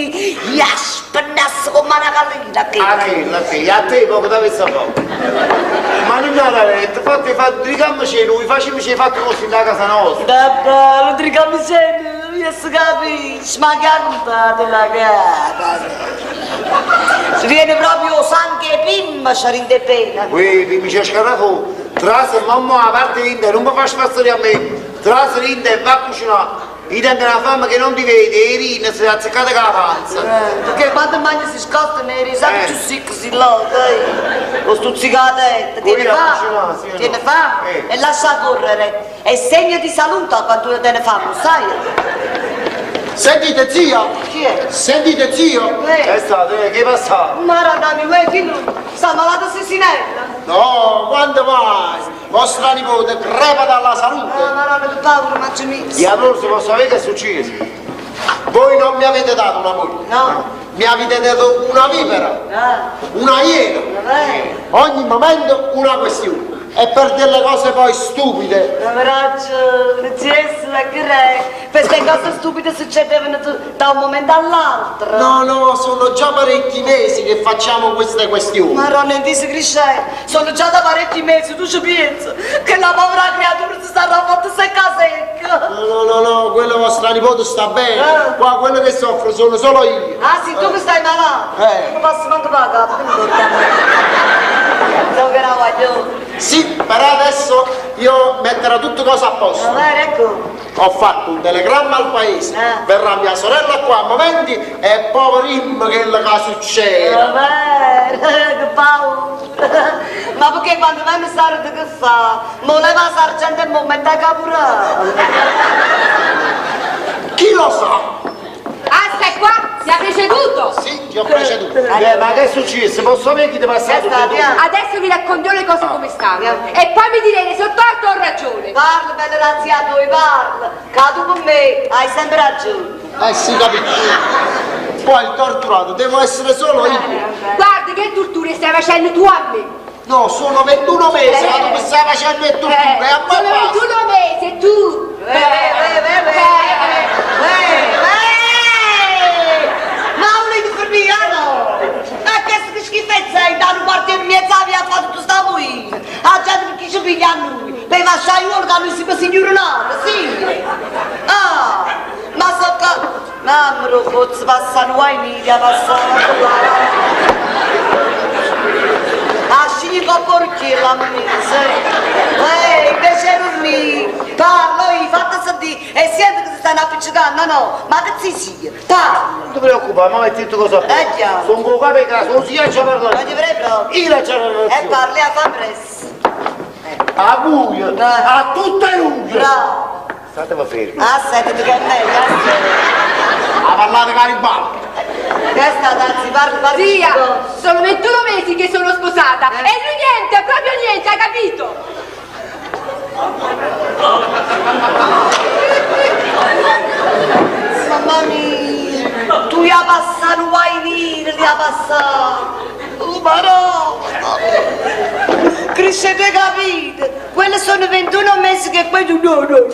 S2: gli ha spennato come una gallina che.
S1: A che, a che, a te poco da questa fare. Ma non ha detto, fatti, fatti, rigammoci lui, facciamoci fatto così da casa nostra.
S2: Davvero, rigammoci lui, e si capisce, ma che ha contato la capa. Si viene proprio sangue e pimma, c'è in pena.
S1: Qui mi c'è scarafo, trasa mamma a parte l'inda, non mi fa spazzare a me, trasa l'inda e va a cucinare. Io tengo una fame che non ti vede, e Irina si è azzeccata con la panza.
S2: Perché quando mangi si scosta ne risate tu secco si loda, eh. Lo stuzzicate, tiene
S1: Qui a cucinare,
S2: fame,
S1: sì o no?
S2: tiene fame e lascia correre. È segno di salute quando tu te ne fame, lo sai?
S10: Sentite zio?
S2: Chi è?
S10: Sentite zio?
S2: Eh.
S1: È stato, eh, che passa?
S2: Madonna mia, uè, chi non? Sta malata Sisinella.
S10: No, quando vai? Vostra nipote crepa dalla salute.
S2: Ah, madonna, che paura, ma mi.
S1: E allora si può sapere che è successo?
S10: Voi non mi avete dato una moglie.
S2: No.
S10: Mi avete dato una vipera,
S2: Ah,
S10: una iena.
S2: vabbè.
S10: Ogni momento una questione. E per delle cose poi stupide.
S2: Ma ragione, Gesù, ma che re? Queste cose stupide succedevano da un momento all'altro.
S10: No, no, sono già parecchi mesi che facciamo queste questioni.
S2: Maronna, in crescente, sono già da parecchi mesi, tu ci pensi che la povera creatura si sarà fatta secca secca.
S10: No, no, no, no, quello vostra nipote sta bene.
S2: Eh.
S10: Qua quello che soffro sono solo io.
S2: Ah sì, tu che stai malato?
S10: Eh.
S2: Non posso manco pagare, che mi porta a me. So che era voglio.
S10: Sì, però adesso io metterò tutto cosa a posto.
S2: Va bene, ecco.
S10: Ho fatto un telegramma al paese,
S2: Eh.
S10: verrà mia sorella qua a momenti e poverim che che succede.
S2: Va bene, che paura. Ma perché perché quando vai mi sarde che fa? Mo leva la sergente e mo mette a caporale.
S10: Chi lo sa?
S3: Ah, stai qua? Mi ha preceduto!
S10: Sì, ti ho preceduto.
S1: Eh, ma che è successo? Posso sapere chi ti è passato?
S3: Adesso vi racconto le cose come stanno. E poi mi direte se ho torto o ho ragione.
S2: Parla, bella razia, noi parla. Che tu con me hai sempre ragione.
S10: Eh si capisce. Poi il torturato devo essere solo io.
S3: Guarda che torture stai facendo tu a me.
S10: No, sono 21 mesi, ma tu mi stai facendo le torture e a me
S3: Sono
S10: basta.
S3: 21 mesi e tu.
S2: Eh, eh, eh, eh, eh, Ma volete fermare, no? Ma che schifezza è da un quartiere in mezzo alla via a fare tutto sta muina? A gente perché ci piglia a noi? Per lasciare io che noi siamo signorinati, sì! Ah, ma so che... Mamma, lo pozzo passare guai mica, passare guai. A scigli con porchi la messa. Ehi, invece non mi parlo io, fate sentire, e sento che si stanno appiccicando, no, ma che si sia, parla.
S1: Non ti preoccupare, ma metti tutto cosa
S2: Eh, già.
S1: Sono con capo e casa, sono sia a parlare.
S2: Ma ti prego proprio.
S1: Io la c'ho
S2: E parli a fa presto.
S1: A buio, a tutte le luci.
S2: Bravo.
S1: Statevi fermi.
S2: Aspetta, che è meglio, aspetta.
S10: Ha parlato Garibaldi.
S2: Che è stata, anzi, parli, parli.
S3: Zia, sono 21 mesi che sono sposata e lui niente, proprio niente, ha capito?
S2: Mamma mia, tu hai passato guai neri, li hai passato. Oh, ma no! Cresce, tu hai capito? Quelli sono 21 mesi che quello no, no, no.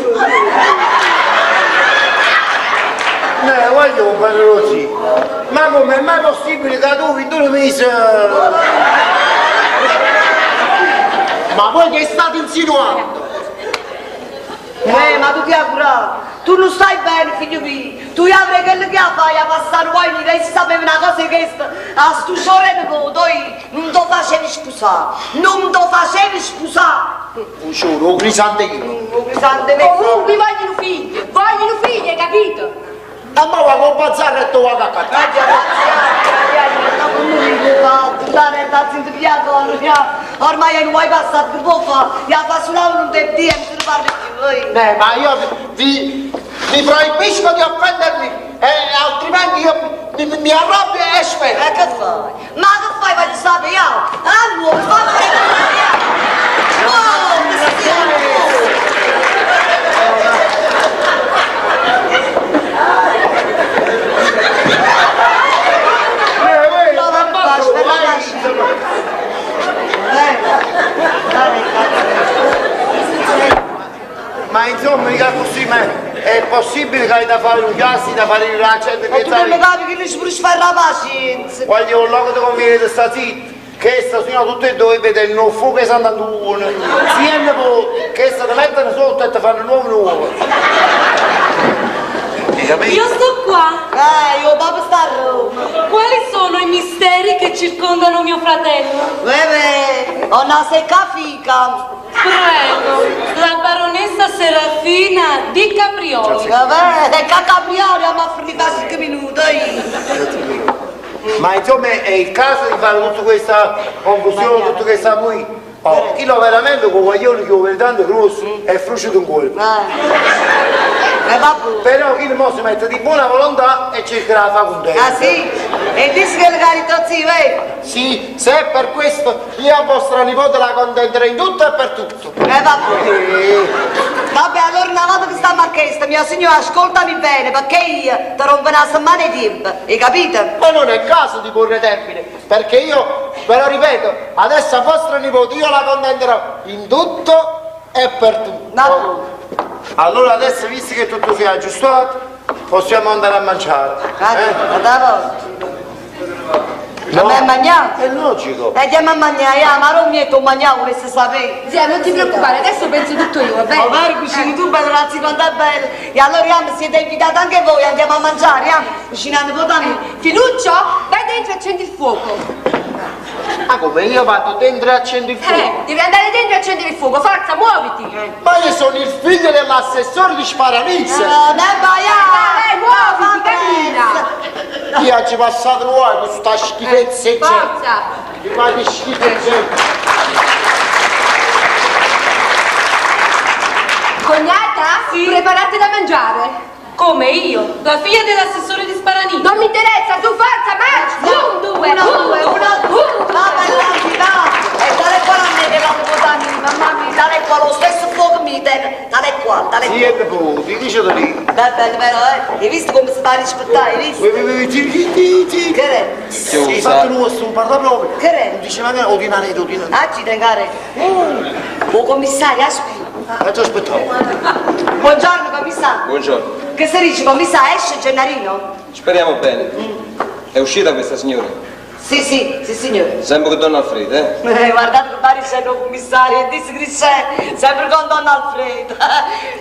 S1: No, voglio un parlo così. Ma come è mai possibile che tu 21 mesi...
S10: Ma voi che state insinuando?
S2: Eh, ma tu ti hai curato. Tu non stai bene, figlio mio. Tu avrai quello che fai a passare guai neri, se sapevi una cosa che questa, a sto sciore nipote, non ti facevi sposare. Non ti facevi sposare.
S10: Un giuro, un crisantino.
S2: Un crisantemo.
S3: Comunque vogliono figli, vogliono figli, hai capito?
S10: A ma va con bazzarra e tu va a cacciare.
S2: Ormai è un guai passato, che può fare? Ya fa sulla non te dia, mi se ne parla più.
S10: Eh, ma io vi, vi proibisco di offendermi, eh, altrimenti io mi, mi, mi arrabbio e smetto.
S2: E che fai? Ma che fai? Voglio sapere io. Ah, no, fa Oh, che stia.
S1: Eh,
S2: No, ma basta, lascia.
S1: Ma insomma, mica così, ma è possibile che hai da fare un gas, da fare il raccento
S2: Ma tu non lo capi che lui ci pure la pazienza.
S1: Voglio un loco ti conviene di sta zitto. Che sta signora tutte e due vede il nuovo fuoco che stanno andando Siente poi che sta ti mettono sotto e ti fanno nuovo nuovo. Hai capito?
S9: Io sto qua.
S2: Eh, io papà sta a Roma.
S9: Quali sono i misteri che circondano mio fratello?
S2: Beh, ho una secca fica.
S9: Prego, la baronessa Serafina di Caprioli.
S2: Vabbè, è cacaprioli, ma finita 5 minuti.
S1: Ma insomma è il caso di fare tutta questa confusione, tutta questa mui. Oh, io veramente con guaglione che ho tanto grosso è frusciato un colpo.
S2: Eh, vabbè.
S1: Però chi mo si mette di buona volontà e cercherà di fare contento.
S2: Ah sì? E dissi che le carità zio, eh?
S10: Sì, se è per questo, io a vostra nipote la contenterei in tutto e per tutto.
S2: Eh vabbè. Vabbè, allora una volta che stiamo a chiesta, mia signora, ascoltami bene, perché io ti rompo una settimana di tempo, hai capito?
S10: Ma non è caso di porre termine, perché io, ve lo ripeto, adesso a vostra nipote io la contenterò in tutto e per tutto.
S2: No.
S1: Allora adesso, visto che tutto si è aggiustato, possiamo andare a mangiare.
S2: Eh?
S1: No.
S2: A me mangiare?
S1: È logico.
S2: E andiamo a mangiare, ah, ma non mi è mangiare, volesse sapere.
S3: Zia, non ti preoccupare, adesso penso tutto io, va bene?
S2: Ma vero, cucini tu, bello ragazzi, quanto è bello. E allora andiamo, siete invitati anche voi, andiamo a mangiare, andiamo. Cucinando poi da me.
S3: Finuccio, vai dentro e accendi il fuoco.
S10: Ma come io vado dentro e accendo il fuoco?
S3: Eh, devi andare dentro e accendere il fuoco, forza, muoviti.
S10: Ma io sono il figlio dell'assessore di Sparanise.
S2: No, ne vai,
S3: Vai, muoviti, cammina.
S10: Io ci passato voi con sta schifezza.
S3: Forza.
S10: Ma che schifezza.
S9: Sì?
S3: Preparate da mangiare.
S9: Come io? La figlia dell'assessore di Sparanino.
S3: Non mi interessa, su forza, marcia! Un, due,
S2: Uno,
S3: un,
S2: due, uno,
S3: un,
S2: Va, vai, vai, va! E tale quale a me che va a mamma mia, tale quale, lo stesso fuoco mi tiene, tale quale, tale
S1: Sì,
S2: quale.
S1: e nipote, dice lì.
S2: Beh, bello, vero, eh? Hai visto come si fa a rispettare, hai visto? Che è?
S1: Sì, fatto nuovo, non parla proprio.
S2: Che è?
S1: Non dice magari ordinare, ordinare.
S2: Ah, ci tengo Oh, commissario, aspetta.
S1: Ma già aspettavo.
S2: Buongiorno, commissario.
S12: Buongiorno.
S2: Che si dice, commissario, esce Gennarino?
S12: Speriamo bene. È uscita questa signora?
S2: Sì, sì, sì, signore.
S12: Sempre con Don Alfredo, eh?
S2: Eh, guardate che pare c'è il commissario e disse che c'è, sempre con Don Alfredo.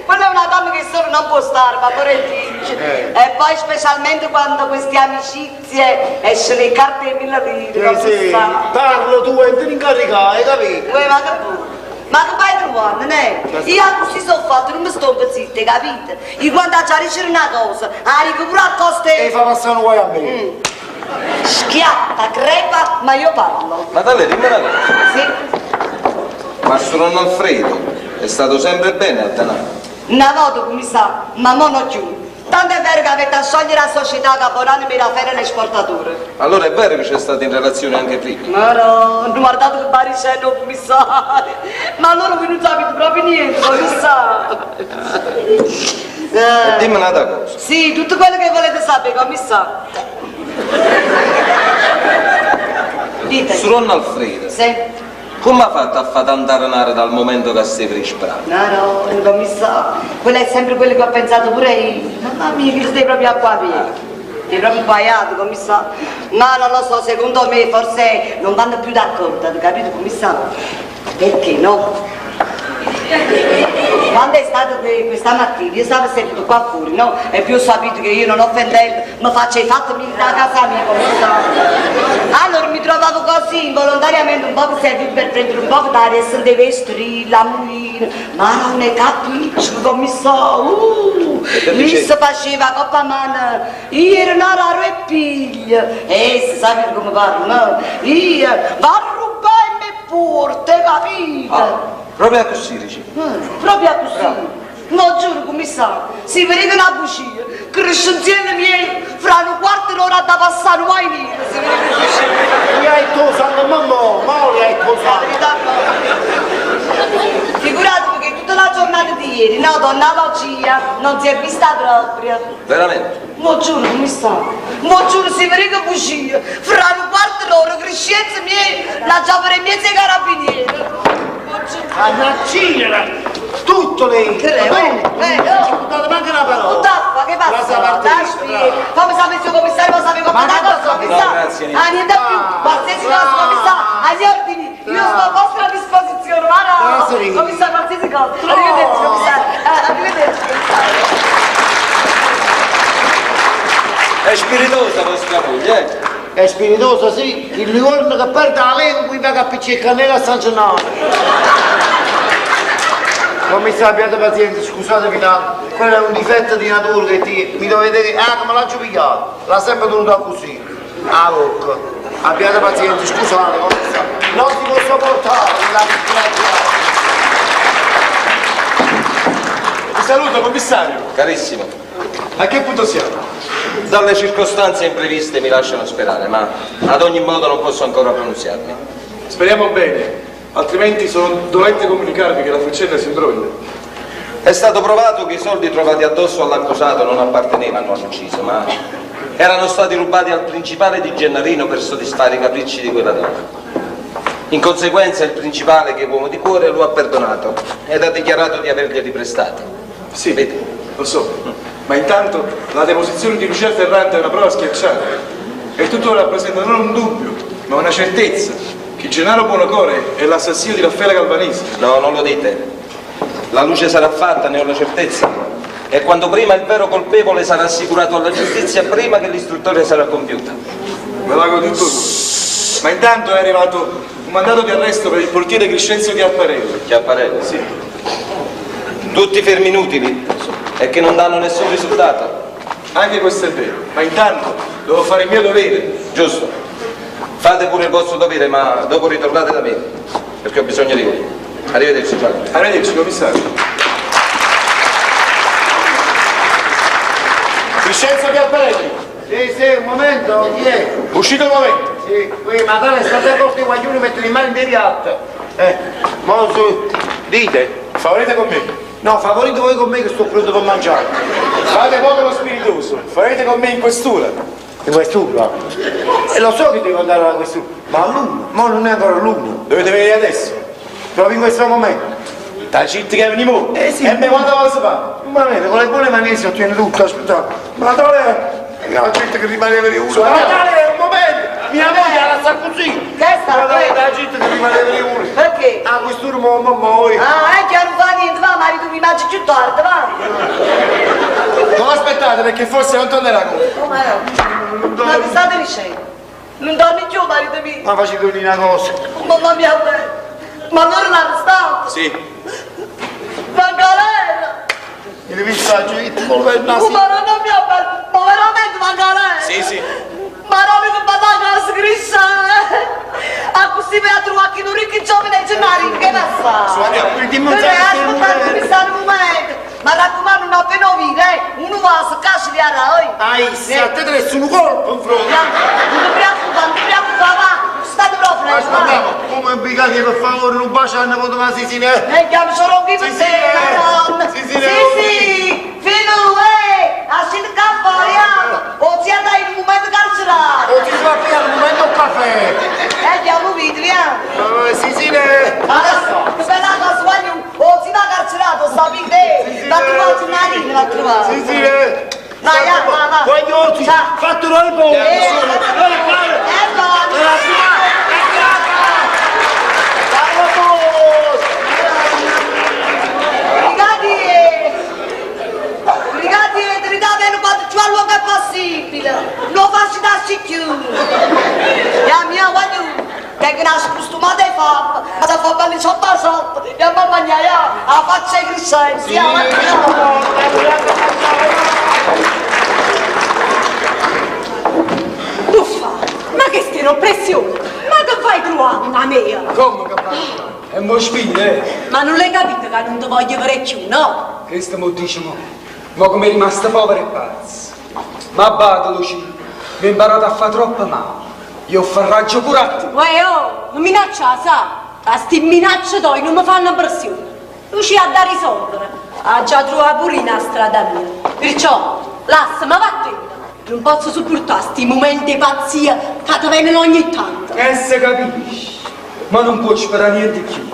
S2: Quella è una donna che solo non può stare, ma poverino. E poi specialmente quando queste amicizie escono le carte di mille lire,
S1: Sì, sì,
S2: commissario.
S1: parlo tu e ti incaricare, hai capito?
S2: Uè, ma che vuoi? Ma che vai trovando, ne? Io così sono fatto, non mi sto zitta, capito? Io quando già riceve una cosa, la dico pure a coste...
S1: E fa passare un guaio a me.
S2: Schiatta, crepa, ma io parlo.
S12: Natale, dimmi una cosa.
S2: Sì?
S12: Ma sto nonno Alfredo è stato sempre bene al denaro.
S2: Una volta, come sa, ma mo non più. Tanto è vero che avete a sciogliere la società Caporano mi rafera l'esportatore.
S12: Allora è vero che c'è stato in relazione anche prima.
S2: Ma no, non guardate che baricello, commissario. Ma allora voi non sapete proprio niente, commissario.
S12: E
S2: Eh,
S12: dimmi un'altra cosa.
S2: sì, tutto quello che volete sapere, commissario. Dite.
S12: Su nonno Alfredo,
S2: Sì.
S12: come ha fatto a far tanta denaro dal momento che si è risprato?
S2: No, no, commissario, quello è sempre quello che ho pensato pure io. Mamma mia, che stai proprio a qua via. Sei proprio sbagliato, commissario. Ma non lo so, secondo me forse non vanno più d'accordo, capito, commissario? Perché no? Quando è stato que- questa mattina, io stavo seduto qua fuori, no? E più ho saputo che io non offendendo, mi faccio i fatti miei da casa mia, commissario. Allora mi trovavo così, involontariamente, un po' che serviva per prendere un po' d'aria e sentivo i strilla, muina, ma non è capisco, commissario.
S12: E che
S2: Mi
S12: dicevi?
S2: si faceva coppa mano, io ero una raro e piglia. E si sa come parlo, no? Io va a rubare e mi porta, capito?
S12: Ah, proprio così, dici.
S2: Proprio così. No, giuro, commissario, si vede una bugia, crescenziere miei, fra un quarto d'ora da passare mai nero, si vede una bugia.
S1: Mi hai tuo sangue, mamma, ma li hai tuo
S2: La
S1: sangue.
S2: verità no. Figuratevi che tutta la giornata di ieri, no, donna Lucia, non si è vista proprio.
S12: Veramente?
S2: Mo giuro, commissario, mo giuro, si vede che bugia, fra un quarto d'ora, crescenza miei, la già per i miei carabinieri. Mo giuro.
S1: Mannaggia, tutto lei.
S2: Che lei,
S1: Va bene?
S2: eh,
S1: Non ci buttate manco una parola.
S2: Taffa, che
S1: La
S2: passa?
S1: sa parte
S2: Dai, Fammi sapere se il commissario lo sapeva
S1: Ma
S2: come
S1: che
S2: cosa,
S1: cosa?
S2: commissario.
S12: No, grazie, niente.
S2: Ah, niente più. Qualsiasi cosa, commissario, agli ordini. Io sto a vostra disposizione, guarda.
S1: Grazie.
S2: Commissario, qualsiasi cosa. Arrivederci, commissario. Eh, Arrivederci, commissario.
S12: È spiritosa vostra moglie, eh?
S1: È spiritoso, sì. Il giorno che perde la lingua, mi va a piccare cannella a San Gennaro. Commissario, abbiate pazienza, scusatemi tanto. Quello è un difetto di natura che ti, mi dovete... Ah, come l'ha pigliato? L'ha sempre tenuta così. Ah, bocca. Abbiate pazienza, scusate, commissario. Non si può sopportare la disgrazia.
S11: Ti saluto, commissario.
S12: Carissimo,
S11: A che punto siamo?
S12: dalle circostanze impreviste mi lasciano sperare, ma ad ogni modo non posso ancora pronunziarmi.
S11: Speriamo bene, altrimenti sono dolente comunicarvi che la faccenda si imbroglia.
S12: È stato provato che i soldi trovati addosso all'accusato non appartenevano all'ucciso, ma erano stati rubati al principale di Gennarino per soddisfare i capricci di quella donna. In conseguenza il principale, che è uomo di cuore, lo ha perdonato ed ha dichiarato di averglieli prestati.
S11: Sì,
S12: Vedi?
S11: lo so, ma intanto la deposizione di Lucia Ferrante è una prova schiacciata e tutto rappresenta non un dubbio, ma una certezza che Gennaro Buonocore è l'assassino di Raffaele Galvanese.
S12: No, non lo dite. La luce sarà fatta, ne ho la certezza. E quando prima il vero colpevole sarà assicurato alla giustizia, prima che l'istruttoria sarà compiuta.
S11: Me l'ago tutto tu. Ma intanto è arrivato un mandato di arresto per il portiere Crescenzio Chiapparello.
S12: Chiapparello?
S11: Sì.
S12: Tutti fermi inutili e che non danno nessun risultato.
S11: Anche questo è vero, ma intanto devo fare il mio dovere.
S12: Giusto. Fate pure il vostro dovere, ma dopo ritornate da me, perché ho bisogno di voi. Arrivederci, Giacomo.
S11: Arrivederci, commissario. Vincenzo Chiapparelli!
S1: Sì, sì, un momento, chi è?
S11: Uscite un momento!
S1: Sì, qui, Madonna, state accorti, guaglione, mettono in mano in dei piatti. Eh, mo su, dite.
S11: Favorite con me.
S1: No, favorite voi con me che sto pronto per mangiare.
S11: Fate poco lo spiritoso, farete con me in questura.
S1: In questura? E lo so che devo andare alla questura, ma all'una, mo non è ancora l'una.
S11: Dovete venire adesso.
S1: Proprio in questo momento.
S11: Da città che veniamo.
S1: Eh sì.
S11: E me quando cosa si fa?
S1: Ma vedi, con le buone maniere si ottiene tutto, aspettate. Madonna, la gente che rimaneva di uno.
S11: Su, andiamo.
S1: Madonna, un momento! Mia moglie la sta così!
S2: Che è stato?
S1: Madonna, la gente che rimaneva di uno.
S2: Perché?
S1: Ah, questura mo, mo, mo.
S2: Ah, è chiaro, non fa niente, va, marito, mi mangi più tardi, va.
S11: Non aspettate perché forse non tornerà con me.
S2: Come no? Ma che state dicendo? Non dormi più, marito mio.
S1: Ma facete una cosa.
S2: Mamma mia, bella. Ma allora l'arrestato?
S11: Sì.
S2: Va in galera.
S1: Mi devi stare, gente, con la
S2: Oh, madonna mia, bella. Ma veramente va in galera?
S11: Sì, sì.
S2: Ma non mi fa la casa A così per trovare chi non ricchi giovane Gennaro, che ne sa?
S11: Su, andiamo.
S1: Dimmi un
S2: Eh,
S1: sacco di
S2: aspettate, mi sta un momento. Ma raccomando, non appena vire, eh. Uno va a seccare di arra,
S1: Ai, se a te te ne sono colpo in fronte.
S2: Non ti preoccupare, non ti preoccupare, va. State proprio,
S1: Aspetta,
S2: va.
S1: come brigati per favore, non baciare una volta ma si si ne.
S2: E chiamo solo qui per
S1: Sì,
S2: te,
S1: sì,
S2: madonna.
S1: sì, sì,
S2: Sì, sì, fino, eh, a scendere caffè, o ti andai in un momento carcerato.
S1: O ti fa piano un momento un caffè.
S2: Eh, chiamo video, via.
S1: Eh, Sì, sì, ne.
S2: Adesso, che bella cosa, voglio, o ti va carcerato, sapete? Va trovato una linea, va trovato.
S1: Sì, sì, ne.
S2: Vai, va, va, va.
S1: Voglio oggi,
S2: Ciao.
S1: fatto noi poi.
S2: Eh, eh, va. Brigati, brigati, ridate quanto ci va luogo è possibile. Non faccio darci più. La mia voglio, che una scostumata è fatta, ma se fa bene sotto sotto, e a mamma mia, a faccia i crescenti.
S5: Uffa, ma che stai oppressione? Ma che fai trovare a me?
S6: Come che va? È mo sfida, eh?
S5: Ma non l'hai capito che non ti voglio vedere più, no?
S6: Questo mo dice mo. Mo come è rimasta povera e pazza. Ma bada, Lucia, mi ho imparato a fare troppo male. Io farraggio pure a te.
S5: Uè, oh, non minaccia, sa? A sti minacce toi non mi fanno pressione. Lucia ha da risolvere. Ha già trovato pure una strada mia. Perciò, lascia, ma vattene. Non posso sopportare sti momenti di pazzia che ti vengono ogni tanto.
S6: E se capisci, ma non puoi sperare niente più.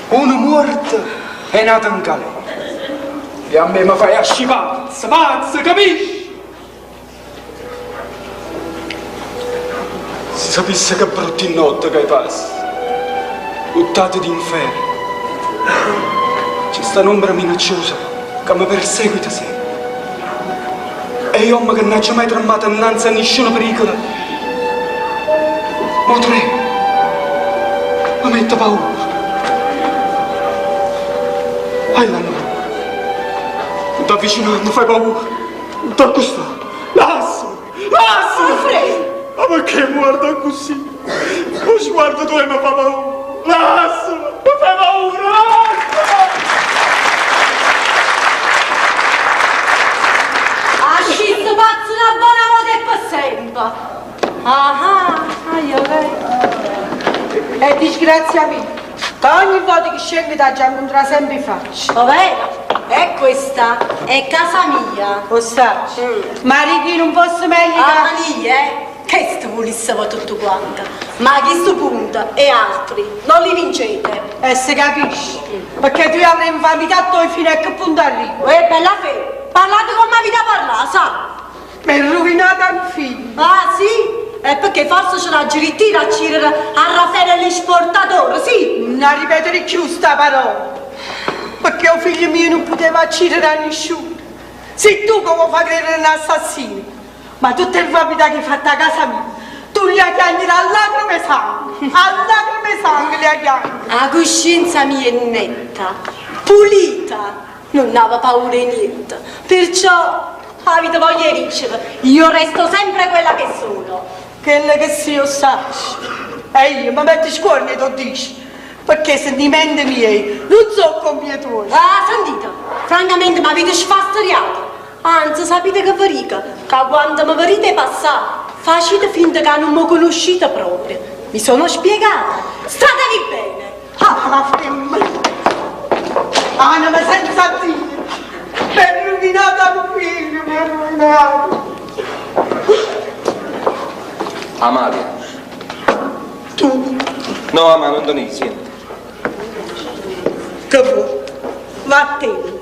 S6: Uno morto è nato in galera. E a me mi fai asci pazza, pazza, capisci? Se sapesse che brutta notte che passa, buttate d'inferno. C'è sta un'ombra minacciosa che mi perseguita sempre. E io che non ho mai tramato innanzi a nessun pericolo. Mo tremo. Mi metto paura. Vai là, no. Non ti avvicinare, mi fai paura. Non ti accostare. Lassami! Lassami!
S5: Alfredo!
S6: Ma perché mi guarda così? Lo sguardo tu mi fa paura. Lassami! Mi fai paura! Lassami!
S5: Ha scelto pazzo una buona volta e per sempre. Ah, ah, aia, lei.
S8: E disgrazia mia, che ogni volta che scendo da già incontra sempre in faccia.
S5: Va bene, è questa, è casa mia.
S8: Lo sai? Ma Ricky non fosse meglio
S5: Ah,
S8: che...
S5: lì, eh? Che sto volesse tutto quanto. Ma a questo punto e altri non li vincete.
S8: E se capisci? Perché tu avrai infamità tu fino a che punto arrivo.
S5: Eh, bella fe, parlate come avete parlato, sa?
S8: Mi è rovinata il figlio.
S5: Ah, sì? È perché forse ce l'ha girittina a cirere a Raffaele l'esportatore, sì?
S8: Non ripetere più sta parola. Perché il figlio mio non poteva uccidere a nessuno. Sei tu che vuoi far credere un assassino. Ma tutte le infamità che hai fatto a casa mia, tu li hai chiamati a lacrime sangue. A lacrime sangue li hai chiamati.
S5: La coscienza mia è netta, pulita, non aveva paura di niente. Perciò, avete voglia di ricevere, io resto sempre quella che sono.
S8: Quella che si io saccio. E io mi metto scuola e ti dici. Perché i sentimenti miei non sono come i tuoi.
S5: Ah, sentite, francamente mi avete sfasteriato. Anzi, sapite che vi dico? Che quando mi vedete passare, facite finta che non mi conoscete proprio. Mi sono spiegata. Statevi bene.
S8: Ah, la femmina! Anima senza Dio! Mi è rovinata un figlio, mi è rovinato!
S12: Amalia.
S8: Tu?
S12: No, Ama, non te ne senti.
S8: Che vuoi? Vattene,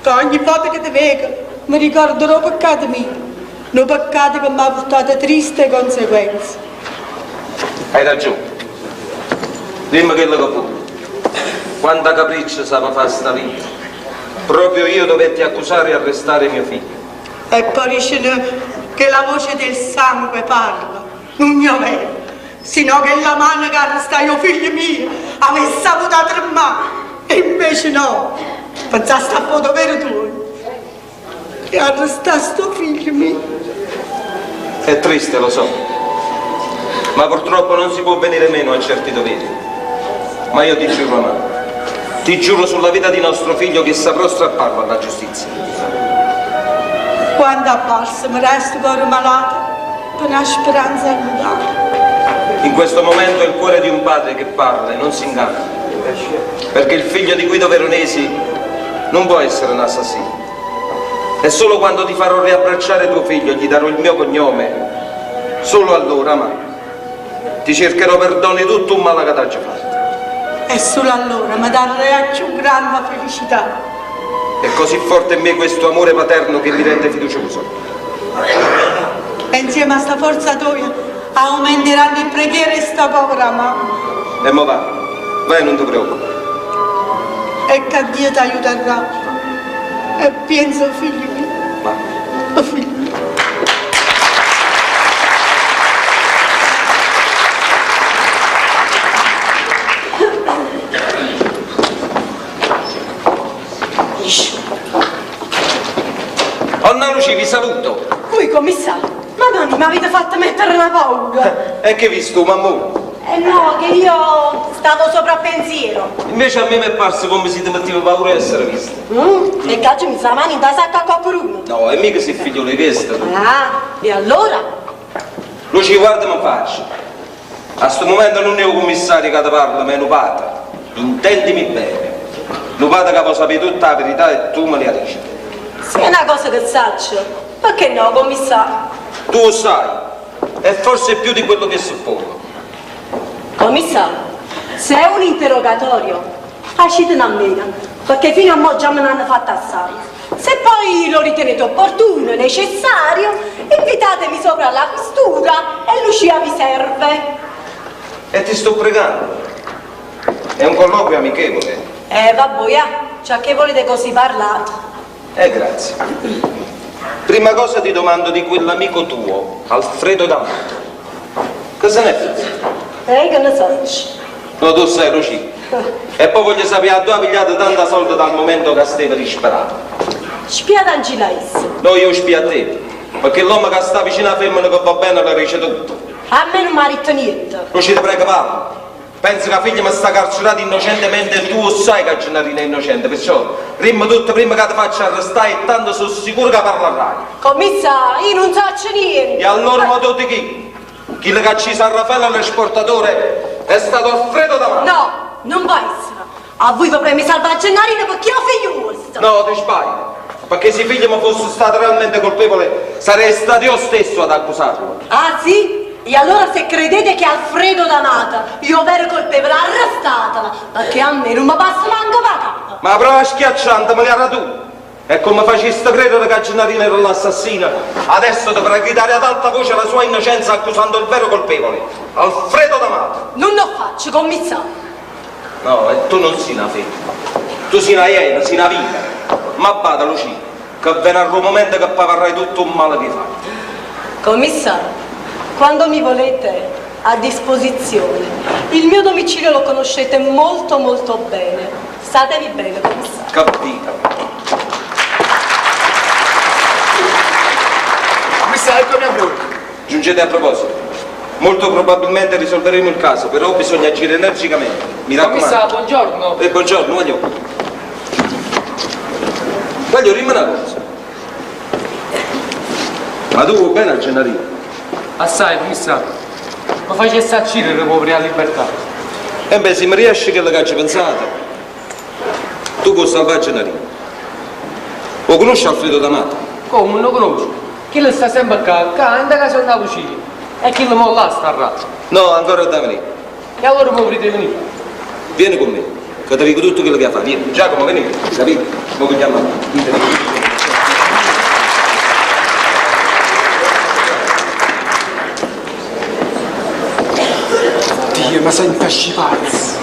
S8: che ogni volta che ti vedo mi ricordo un peccato mio, un peccato che mi ha portato triste conseguenze.
S12: Hai ragione. Dimmi quello che vuoi. Quanta capriccio sa fare sta vita. Proprio io dovetti accusare e arrestare mio figlio.
S8: E poi dicono che la voce del sangue parla, non mio vero, sino che la mano che arrestai io figlio mio avesse avuto a tremare, e invece no, pensaste a foto vero tu, che arrestaste figlio mio.
S12: È triste, lo so, ma purtroppo non si può venire meno a certi doveri. Ma io ti giuro, mamma, ti giuro sulla vita di nostro figlio che saprò strapparlo alla giustizia.
S8: Quando apparsa mi resto cuore malato per una speranza lontana.
S12: In questo momento è il cuore di un padre che parla e non si inganna, perché il figlio di Guido Veronesi non può essere un assassino. E solo quando ti farò riabbracciare tuo figlio e gli darò il mio cognome, solo allora, ma ti cercherò perdono di tutto un male che ti ho fatto.
S8: E solo allora mi darei la più grande felicità.
S12: È così forte in me questo amore paterno che mi rende fiducioso.
S8: E insieme a sta forza tua aumenteranno le preghiere sta povera mamma.
S12: E mo va, vai non ti preoccupare.
S8: E che Dio ti aiuterà. E penso, figlio mio. Ma. Figlio mio.
S12: Onna Lucia, vi saluto.
S5: Voi commissario, ma non mi avete fatto mettere una paura.
S12: E che visto, mammù?
S5: Eh no, che io stavo sopra a pensiero.
S12: Invece a me mi è parso come se ti metteva paura di essere vista.
S5: Mm, e caccio mi sa mano in sacca a qualcuno.
S12: No, è mica se figlio le chiesto.
S5: Ah, e allora?
S12: Lucia, guardami in faccia. A sto momento non è un commissario che ti parla, ma è un padre. Intendimi bene. Un padre che può sapere tutta la verità e tu me la dici.
S5: Se è una cosa che saccio, perché no, commissario?
S12: Tu lo sai, e forse più di quello che suppongo.
S5: Commissario, se è un interrogatorio, facitene a meno, perché fino a mo' già me ne hanno fatto assai. Se poi lo ritenete opportuno e necessario, invitatemi sopra la questura e Lucia vi serve.
S12: E ti sto pregando. È un colloquio amichevole.
S5: Vabbè, ja, cioè che volete così parlate?
S12: Grazie. Prima cosa ti domando di quell'amico tuo, Alfredo D'Amato. Cosa ne pensi?
S5: Che ne so.
S12: No, tu sai, Lucia. E poi voglio sapere, dove ha pigliato tanta soldi dal momento che stava disperato.
S5: Spiata Angela essa.
S12: No, io spio a te. Perché l'uomo che sta vicino alla femmina che va bene la dice tutto.
S5: A me non mi ha detto niente.
S12: Lucia, ti prego, parla. Penso che la figlia mi sta carcerata innocentemente e tu sai che Gennarina è innocente, perciò rimmi tutto prima che ti faccia arrestare e tanto sono sicuro che parlerai.
S5: Commissario, io non so niente.
S12: E allora ma tu di chi? Chi le ha ucciso a Raffaele l'esportatore è stato Alfredo D'Amato.
S5: No, non può essere. A voi vi preme salvare Gennarino perché ho figlio vostro.
S12: No, ti sbagli. Perché se figlio mi fosse stato realmente colpevole, sarei stato io stesso ad accusarlo.
S5: Ah sì? E allora se credete che Alfredo D'Amato, io vero colpevole, arrestatela, perché a me non mi passa manco la capa.
S12: Ma la prova schiacciante me l'era tu. E come faceste credere che Gennarino era l'assassino, adesso dovrà gridare ad alta voce la sua innocenza accusando il vero colpevole, Alfredo D'Amato.
S5: Non lo faccio, commissario.
S12: No, e tu non sei una femmina. Tu sei una iena, sei una vita. Ma bada, Lucia, che verrà il momento che pagherai tutto un male che hai fatto.
S5: Commissario, quando mi volete a disposizione, il mio domicilio lo conoscete molto molto bene. Statevi bene, commissario.
S12: Capito.
S11: Commissario, eccomi a voi.
S12: Giungete a proposito. Molto probabilmente risolveremo il caso, però bisogna agire energicamente. Mi raccomando.
S4: Commissario, buongiorno.
S12: Buongiorno, voglio. Voglio dirmi una cosa. Ma tu vuò bene a Gennarino?
S4: Assai, cummissà. Me facesse accidere p' 'o prià 'a libertà.
S12: Embè, si me riesce chello ch'aggio pensato, tu può salvà a Gennarino. 'O cunusce Alfredo D'Amato?
S4: Comme, nun 'o cunosco? Chillo sta sempe ccà, ccà, 'int' 'a casa 'e 'onna Lucia. E chillo mò là starrà.
S12: No, ancora adda venì.
S4: E allora m' 'o vulite venì?
S12: Vieni con me, ca te dico tutto chello che 'a fa. Vieni. Giacomo, venite. Capite? Mo pigliammo a
S6: Dio, me sento ascì pazzo.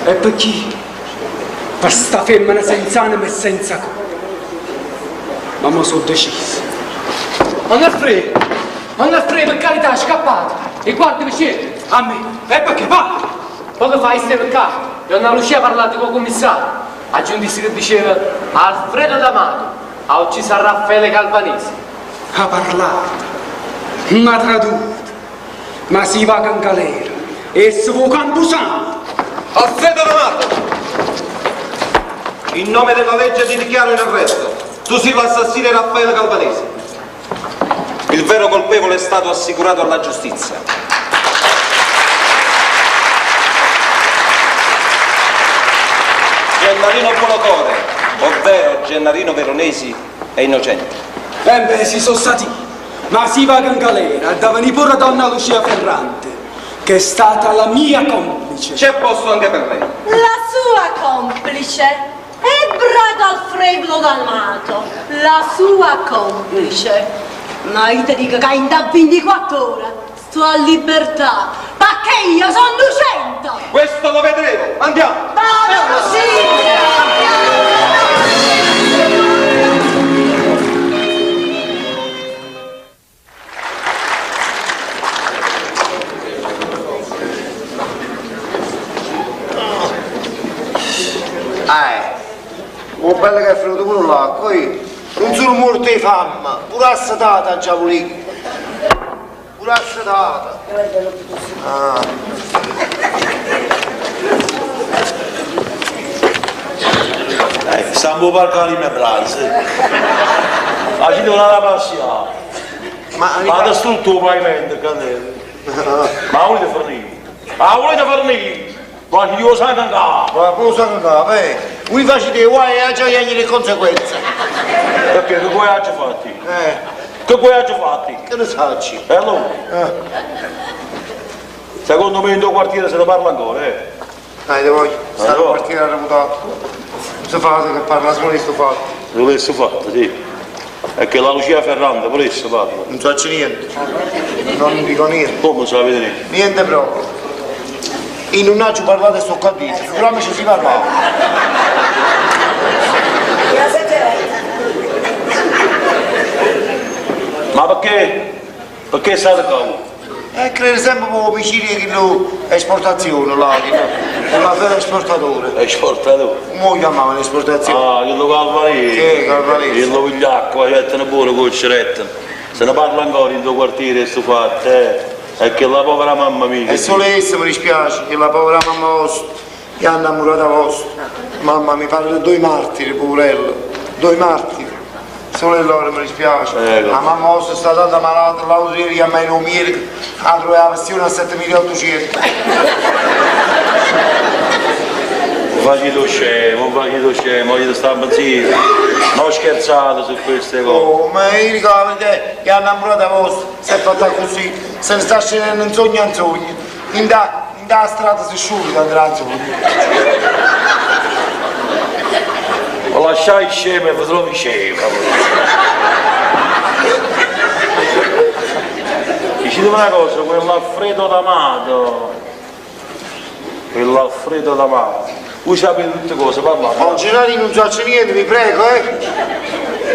S6: E per chi? Per sta femmina senza anima e senza core. Ma mo so deciso.
S4: On Alfredo! On Alfredo, per carità, scappate! E guardi vicino!
S6: A me? E perché va?
S4: Poco fa io stevo ccà e 'onna Lucia ha parlato cu 'o commissario. Aggio 'ntiso che diceva, Alfredo D'Amato ha ucciso a Raffaele Calvanese.
S6: Ha parlato, m'ha traduto, ma si vaco 'n galera, essa va 'o campusanto!
S12: Alfredo D'Amato! In nome della legge ti dichiaro in arresto. Tu sei l'assassino di Raffaele Calvanese. Il vero colpevole è stato assicurato alla giustizia. Gennarino Buonocore, ovvero Gennarino Veronesi, è innocente.
S6: Eh beh, si sono stati, ma si va in galera, da venire pure donna Lucia Ferrante, che è stata la mia complice.
S12: C'è posto anche per lei.
S5: La sua complice. E brado Alfredo D'Amato, la sua complice. Ma io ti dico che in da 24 ore sto a libertà, perché io sono innocente!
S12: Questo lo vedremo, andiamo!
S5: Vado così!
S1: Eh, 'o bello che è venuto pure l'acqua, io. Non sono morto di fame, pure assetata già volevo. Pure assetata. Ah.
S7: Eh, sta 'o parco 'a rimembranza. La gente non la passiamo.
S1: Ma,
S7: Ma distrutto 'o pavimento, cannella. Ma volete fornire? Ma volete fornire? Ma chi lo sa in capo?
S1: Ma come lo sa in capo, eh? Voi facete guai e già le conseguenze.
S7: Perché che guai ha già fatti?
S1: Eh.
S7: Che guai ha già fatti?
S1: Che ne sacci?
S7: E allora? Secondo me in tuo quartiere se ne parla ancora, eh?
S1: Dai, te voglio, sta
S7: Allora.
S1: quartiere reputato. Si fa che parla solo di sto fatto.
S7: Lo stesso fatto, sì. È che la Lucia Ferrante pure essa parla.
S1: Non so niente. Non dico niente.
S7: Come sapete niente?
S1: Niente proprio. Io non ho parlato e sto qua dentro, però ci si parlava.
S7: Ma perché? Perché state qua?
S1: E credo sempre come vicino che lo esportazione là, che lo fa esportatore.
S7: Esportatore?
S1: Come lo chiamavano esportazione?
S7: Ah, quello Calvarese.
S1: Che Calvarese?
S7: Quello vigliacco, gettano pure cocceretta. Se ne parla ancora in tuo quartiere sto fatto, eh. È che la povera mamma mia.
S1: E solo essa mi dispiace, che la povera mamma vostra, che ha innamorata vostra. Mamma mi parla di due martiri, poverello, due martiri. Solo loro mi dispiace.
S7: Ecco.
S1: La mamma vostra è stata tanto malata, l'altro ieri chiamai in America, la trovava la versione a 7800.
S7: Facito scemo, facito scemo, voglio stare zitto. Non scherzate su queste cose.
S1: Oh, ma io ricordo che che ha innamorata vostra, si è fatta così, se ne sta scendendo in sogno in sogno. In da, in da strada si sciuga andrà in sogno.
S7: Lo lasciai scemo e vi trovi scemo. Dicetemi una cosa, quell'Alfredo D'Amato, quell'Alfredo D'Amato, voi sapete tutte cose, parlate.
S1: Oh, Gennaro non so niente, vi prego, eh.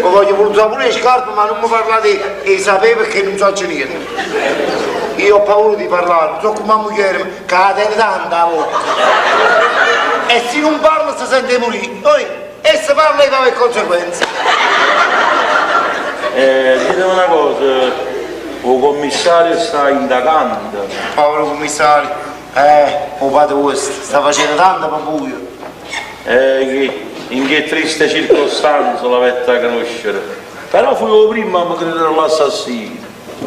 S1: Mi voglio buttare pure le scarpe, ma non mi parlate e sapete perché non so niente. Io ho paura di parlare, non so come a moglie, che la tiene tanta la bocca. E se non parla si sente morire. Poi, e se parla e va per conseguenze.
S7: Eh, ditemi una cosa, il commissario sta indagando.
S1: Povero commissario, eh, o padre vostro, sta facendo tanto per voi.
S7: Eh, in che triste circostanza l'avete a conoscere. Però fui 'o primmo a me credere all'assassino.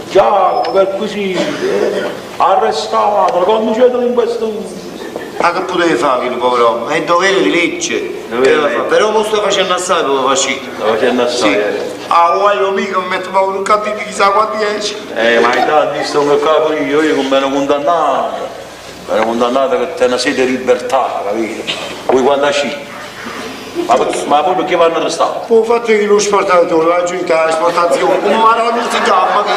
S7: Giacomo, perquisito, arrestato, conducetelo in questura.
S1: Ma che poteva fare quel povero uomo? È dovere di legge.
S7: Dovere di legge.
S1: Però mo sta facendo assai per far
S7: Sta facendo assai,
S1: Sì.
S7: eh.
S1: Ah, guaglio mica mi metto paura un capito chissà quanti esce.
S7: Eh, ma intanto sto qua pure io, io come ero condannato. Ero condannato che te ne siete libertà, capito? Voi quando uscite? Ma, perché, ma poi perché vanno arrestato?
S1: Ho fatto che lo sportatore, la giunta, l'esportazione, come va non si chiama che?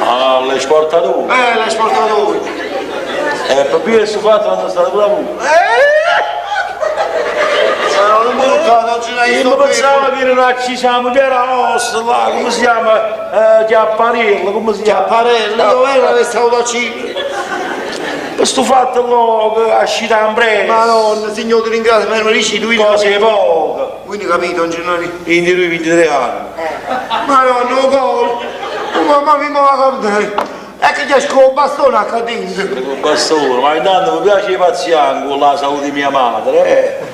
S7: Ah, l'esportatore?
S1: L'esportatore.
S7: E per via questo fatto hanno stato pure voi.
S1: Però non mi toccate, non ce n'hai
S7: Io pensavo che era una ci siamo, c'era nostra là, come si chiama? Chiapparella, come si chiama?
S1: Chiapparella, io ero arrestato da Cipro.
S7: Questo fatto là, che è uscita in breve.
S1: Madonna, signore, ti ringrazio, ma non dici lui.
S7: Cose poche.
S1: Quindi capito, non ce n'hai.
S7: 22, 23 anni.
S1: Madonna, oh gol! Oh, mamma mia, ma va È che c'è con il bastone a cadere.
S7: Con il bastone, ma intanto mi piace pazziare con la salute di mia madre, eh.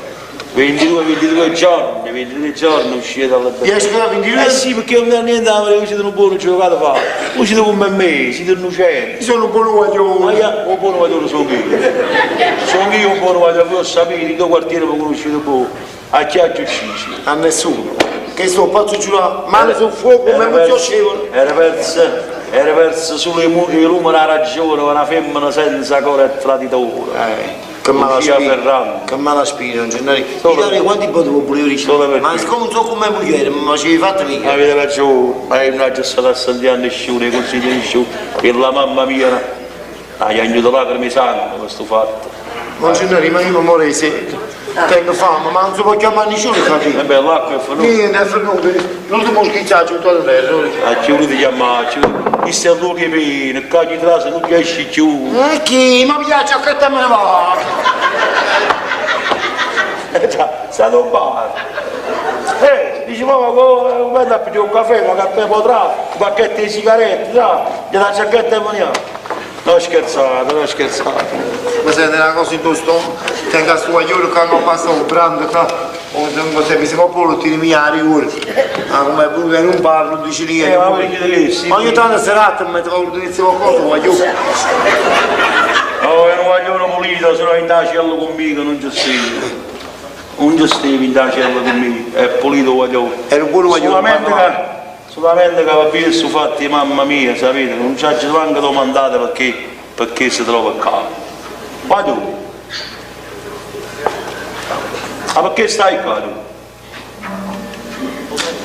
S7: 22, 22 giorni, 22 giorni uscite dalla
S1: Riesco a 22?
S7: Eh sì, perché non è niente, avrei uscito un buono giocato fa. Voi siete come me, siete innocenti.
S1: Io sono un buono guaglione.
S7: Ma io un buono guaglione sono io. Sono io un buono guaglione, voi lo sapete, in tuo quartiere mi conoscete voi. A chi ha ucciso?
S1: A nessuno. Che sto pazzo giurato, mano sul fuoco come
S7: Era
S1: non piacevano.
S7: Era persa, era persa solo il lume della ragione, una femmina senza cuore e traditore.
S1: Che mala
S7: Lucia
S1: spina,
S7: Ferrante.
S1: che mala spina, non c'è niente. Quanti potevo pure dire? Ma siccome non so come moglie, ma ci hai fatto mica.
S7: Avete ragione, ma io non ho stato a sentire a nessuno, i consigli di nessuno, e la mamma mia ha pianto lacrime sangue questo fatto.
S1: Non c'è niente, ma io mi muore di sete. Tengo fame, ma non si può chiamare nessuno, capito?
S7: E beh, l'acqua è venuta.
S1: Niente, è venuto. L'ultimo schizzato tutto a terra.
S7: A chi volete chiamare? Chi è lui che viene, qua chi trase non riesce più.
S1: E chi? Ma mi piace a che te me ne va?
S7: Già, stato un bar. Dice, ma vado a prendere un caffè, ma caffè potrà, un pacchetto di sigarette, sa, della giacchetta e veniamo. Non scherzate, non scherzate.
S1: Mi sente una cosa in tosto, tengo a suo aiuto che non passa un brando qua, o tengo se mi si può portare mia rigore. Ma come pure che non parlo, non dici niente.
S7: Ma perché te sì.
S1: Ogni tanto serata mi metto a dire qualcosa, voglio.
S7: Oh, è un guaglione pulito, se no in cella conmigo non ci stai. Non ci stai in cella conmigo, è pulito guaglione.
S1: Era un buono guaglione.
S7: Solamente che, solamente che va via su fatti mamma mia, sapete, non ci ha neanche domandato perché, perché si trova qua. Ma tu? Ma perché stai qua tu?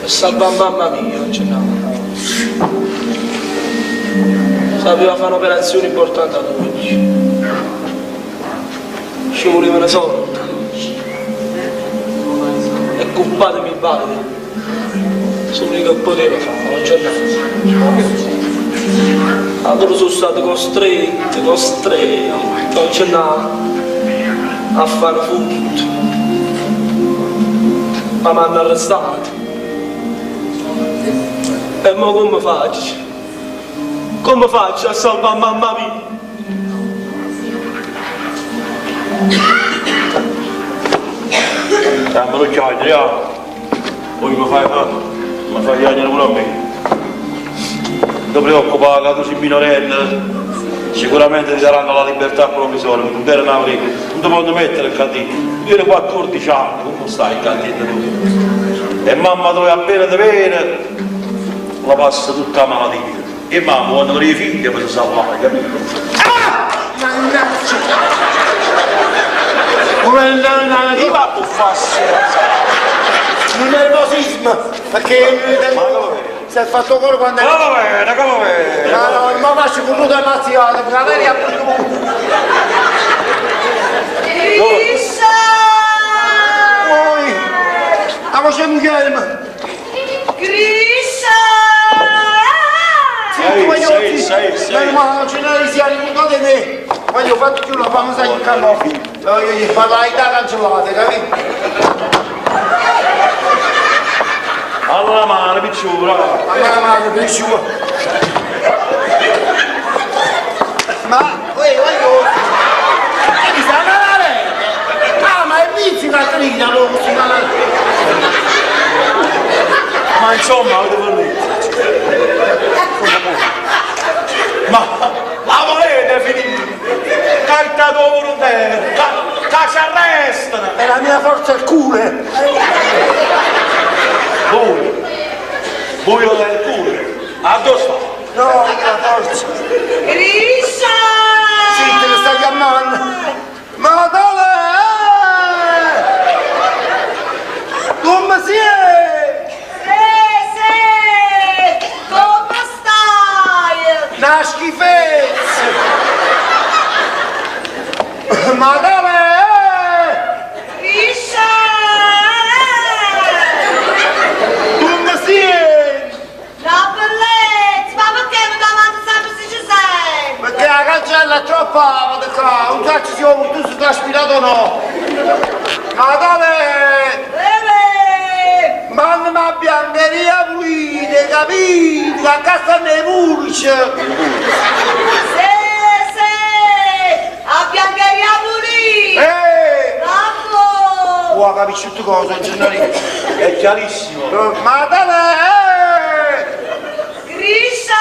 S4: Per salvare mamma mia, non c'è nulla. Sapeva fare un'operazione importante ad oggi. Ci volevano soldi. E culpatemi il valido. Sono l'unico che poteva fare, non c'è nulla. Allora sono stato costretto, costretto, non c'è nulla a fare furto. Ma mi hanno arrestato. E mo come faccio? Come faccio a salvare mamma mia?
S7: Dammelo chiacchiere, ya. Poi mi fai fare, mi fai chiacchiere pure a me. Non ti preoccupare, che tu sei minorenne, sicuramente ti daranno la libertà provvisoria, non ti non ti possono mettere il catino. Io ero 14 anni, come stai il catino tu? E mamma dove appena ti vede, la passa tutta la malattia. E mamma quando vede i figli poi si salvare, capito?
S1: Ah! Mannaggia! Come
S7: Io va a buffarsi!
S1: Un nervosismo, perché si è fatto coro quando è...
S7: Come bene, come bene?
S1: No, no, ma faccio con tutto ammazzato, perché la verità è
S2: Grisha!
S1: Poi, la voce mi chiama.
S2: Grisha!
S7: Sei, sei, sei.
S1: Ma non ce ne si è ricordato di me. Voglio fatto più la famosa in campo. Voglio parlare da cancellata, capito?
S7: Alla mano, picciura.
S1: Alla mano, picciura. Ma, uè, voglio... Mi sta male! Ah, ma è pizzica triglia, non si male.
S7: Insomma, avete fornito. Ma la volete finire? Che il terra, che ci arrestano!
S1: È la mia forza il culo!
S7: Voi, voi del culo, a dove sta?
S1: No, la forza!
S2: Grisha!
S1: Zitta che sta chiamando! Ma dove è? Come si è?
S2: Sì, sì! Come stai?
S1: Una schifezza! Ma dove è?
S2: Grisha!
S1: Come si è?
S2: La bellezza! Ma perché mi davanti sempre se ci sei?
S1: Perché la cancella è troppo alta qua, non so se si è tu si è aspirato o no. Ma dove è?
S2: Bebe!
S1: Mandami a biancheria pulita, capito? A casa ne pulce!
S2: Sì, sì! A biancheria pulita!
S1: Eh!
S2: Bravo!
S1: Oh, capisci tutte cose, Gennarino.
S7: È chiarissimo.
S1: Ma dove è?
S2: Grisha!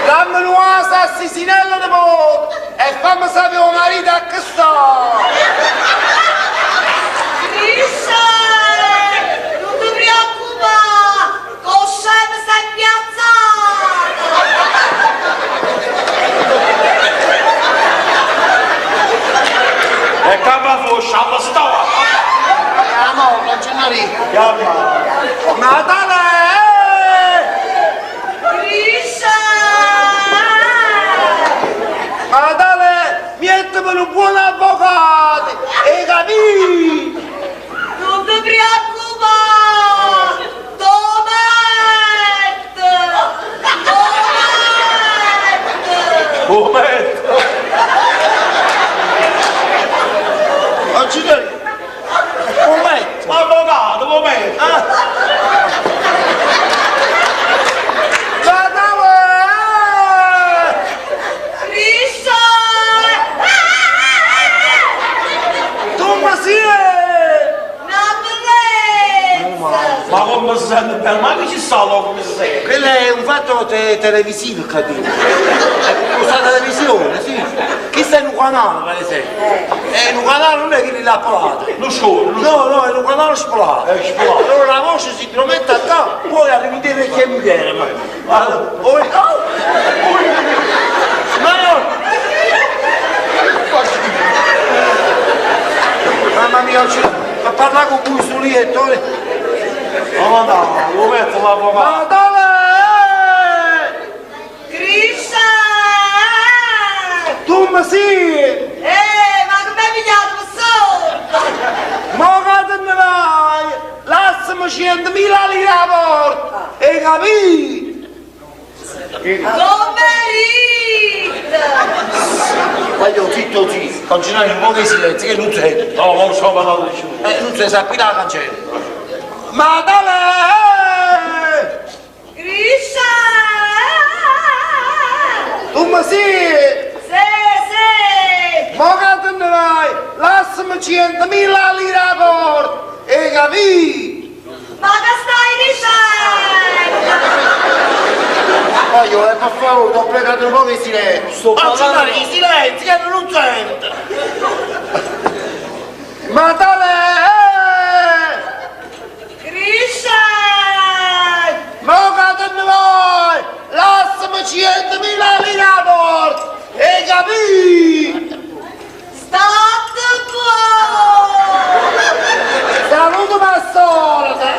S1: Dammi una sassinella di voto e fammi sapere mio marito a che sta!
S2: Grisha! Non ti preoccupare! Con scemo sei piazzato!
S7: E capa foscia, alla sta!
S1: La molla, Gennarino!
S7: Chiama.
S1: Ma dove è?
S2: Grisha!
S1: Ma dove? Mettimi un buon avvocato! E capito?
S2: Non ti preoccupare! Tomet! Tomet!
S7: Momento!
S1: Oh, Gennarino! Un momento!
S7: Avvocato, momento!
S1: Ah. Ma dove è?
S2: Grisha!
S1: Tu mi sei?
S2: Una bellezza!
S7: Ma come si sente bene? Ma che ci sta là come si sente?
S1: Quello è un fatto te- televisivo, capito? È questa televisione, sì. Questo è un canale, per esempio. È un canale non è che l'ha palato.
S7: Non solo, non
S1: No, no, è un canale spolato.
S7: È spolato.
S1: Allora la voce si intromette a qua, poi arrivi te che mi viene. Allora, poi... Oh! Ma no! Mamma mia, oggi ma parla con cui sul letto.
S7: Ma no, lo metto l'avvocato.
S1: Ma dove è?
S2: Grisha!
S1: Tu mi sei?
S2: Ma come hai pigliato? Sordo!
S1: Ma che te ne vai? Lasciami 100.000 lire a porta! Hai capito?
S2: Come ride!
S1: Voglio zitto zitto, continuare un po' di silenzio che non sento.
S7: No, non so parlato di più.
S1: Non si sa qui la cancella. Ma dove è?
S2: Grisha!
S1: Tu mi sei?
S2: Sì, sì!
S1: Ma che te ne vai? Lasciami 100.000 lire a porta! Hai capito?
S2: Ma che stai dicendo?
S1: Voglio, per favore, ho pregato un po' di silenzio.
S7: Sto
S1: Ma
S7: parlando-
S1: di silenzio, che non sento! Ma dove è?
S2: Grisha!
S1: Ma che te ne vai? Lasciami 100.000 lire a porta! Hai capito?
S2: State buono!
S1: Saluto pastore!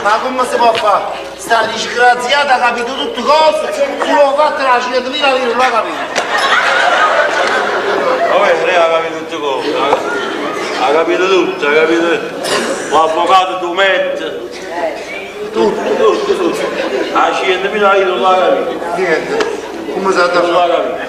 S1: Ma come si può fare? Sta disgraziata ha capito tutte cose, solo fatto la 100.000 lire non l'ha capito.
S7: Vabbè, lei ha capito tutte cose. Ha capito tutto, ha capito. L'avvocato tu metti. Tutto, tutto, tutto. A 100.000 lire non l'ha capito.
S1: Niente, come si è
S7: Non l'ha
S1: da
S7: capito.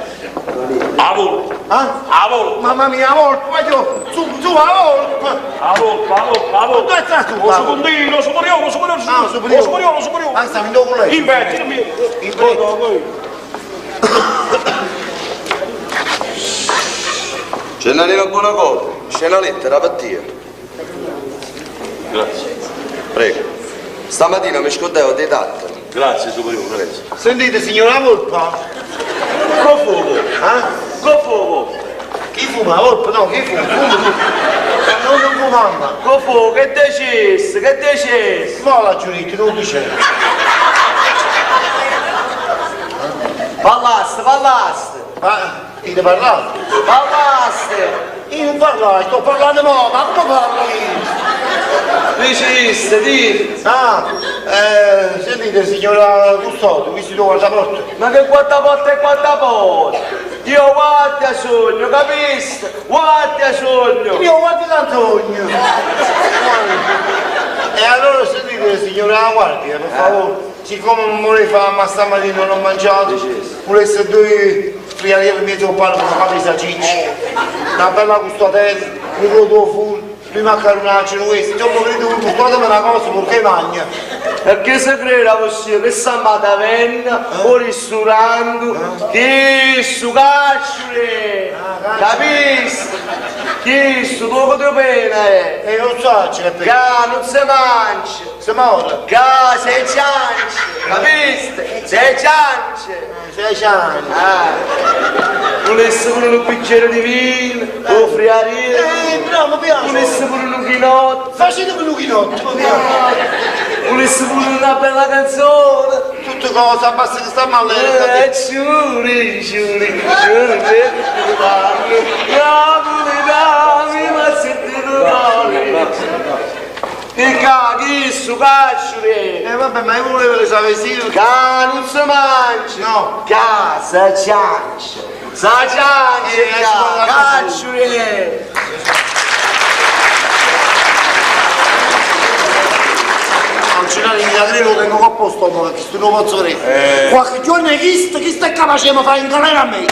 S7: A volpe.
S1: Ah?
S7: A volpe.
S1: Mamma mia, a volpe, voglio, su, su, a volpe!
S7: A volpe, a volpe, a volpe.
S1: Dove sta tu?
S7: Lo secondino, superiore, lo superiore,
S1: Ah, superiore.
S7: Lo superiore, lo superiore.
S1: Ah, stiamo in dopo lei.
S7: In petto, in
S1: In petto.
S12: Gennarino Buonacore.
S13: C'è una lettera per te.
S7: Grazie.
S13: Prego. Stamattina mi scordavo dei datteri.
S7: Grazie, superiore, grazie.
S1: Sentite, signora Volpa?
S7: Che fumo?
S1: Eh?
S7: Che fumo?
S1: Chi fuma la volpa? No, chi fuma? Fuma tu. Ma non non fumando.
S14: Che fu? Che decisse? Che decisse?
S1: Ma l'ha giurito, non dice.
S14: Parlaste, parlaste!
S1: Ma ti devo parlare?
S14: Parlaste!
S1: Io non parlo, sto parlando mo, ma come parlo io?
S14: Diciste, di!
S1: Ah, sentite signora Custode, visto tu guardaporta.
S14: Ma che guardaporta e guardaporta? Io guarda sogno, capiste? Guarda sogno!
S1: Io guardo l'Antonio. E allora sentite signora guardia, per favore, siccome non volevo fare ma stamattina non ho mangiato, volesse due friarielli in mezzo al pane con una di salsiccia, una bella custodella, un brodo full, due maccaronacci, questo, insomma credo che custodeme una cosa perché mangia.
S14: Perché se crede possibile che sta a taverna, o ristorante, che su cacciole, capiste? Che su poco di pena è.
S1: E non so c'è
S14: Che non si mangia.
S1: Si muore.
S14: Che se ciance, capiste? Se ciance.
S1: Se ciance.
S14: Ah. Volesse pure un bicchiere di vino, o friariello.
S1: Bravo, mi piace.
S14: Volesse pure un chinotto.
S1: Facetemi un chinotto, mi piace.
S14: Volesse pure una bella canzone.
S1: Tutte cose, basta che stiamo all'erta.
S14: Ciuri, ciuri, ciuri, per Napolitani, ma sentito cuore. Che cacchi, su cacciure.
S1: Vabbè, ma io volevo le sapesine.
S14: Che non si mangia.
S1: No.
S14: Che si ciancia. Si ciancia, cacciure.
S1: Non c'è la credo che non ho posto perché sto non posso credere. Qualche giorno chi sta, chi sta capace di fare in galera a me?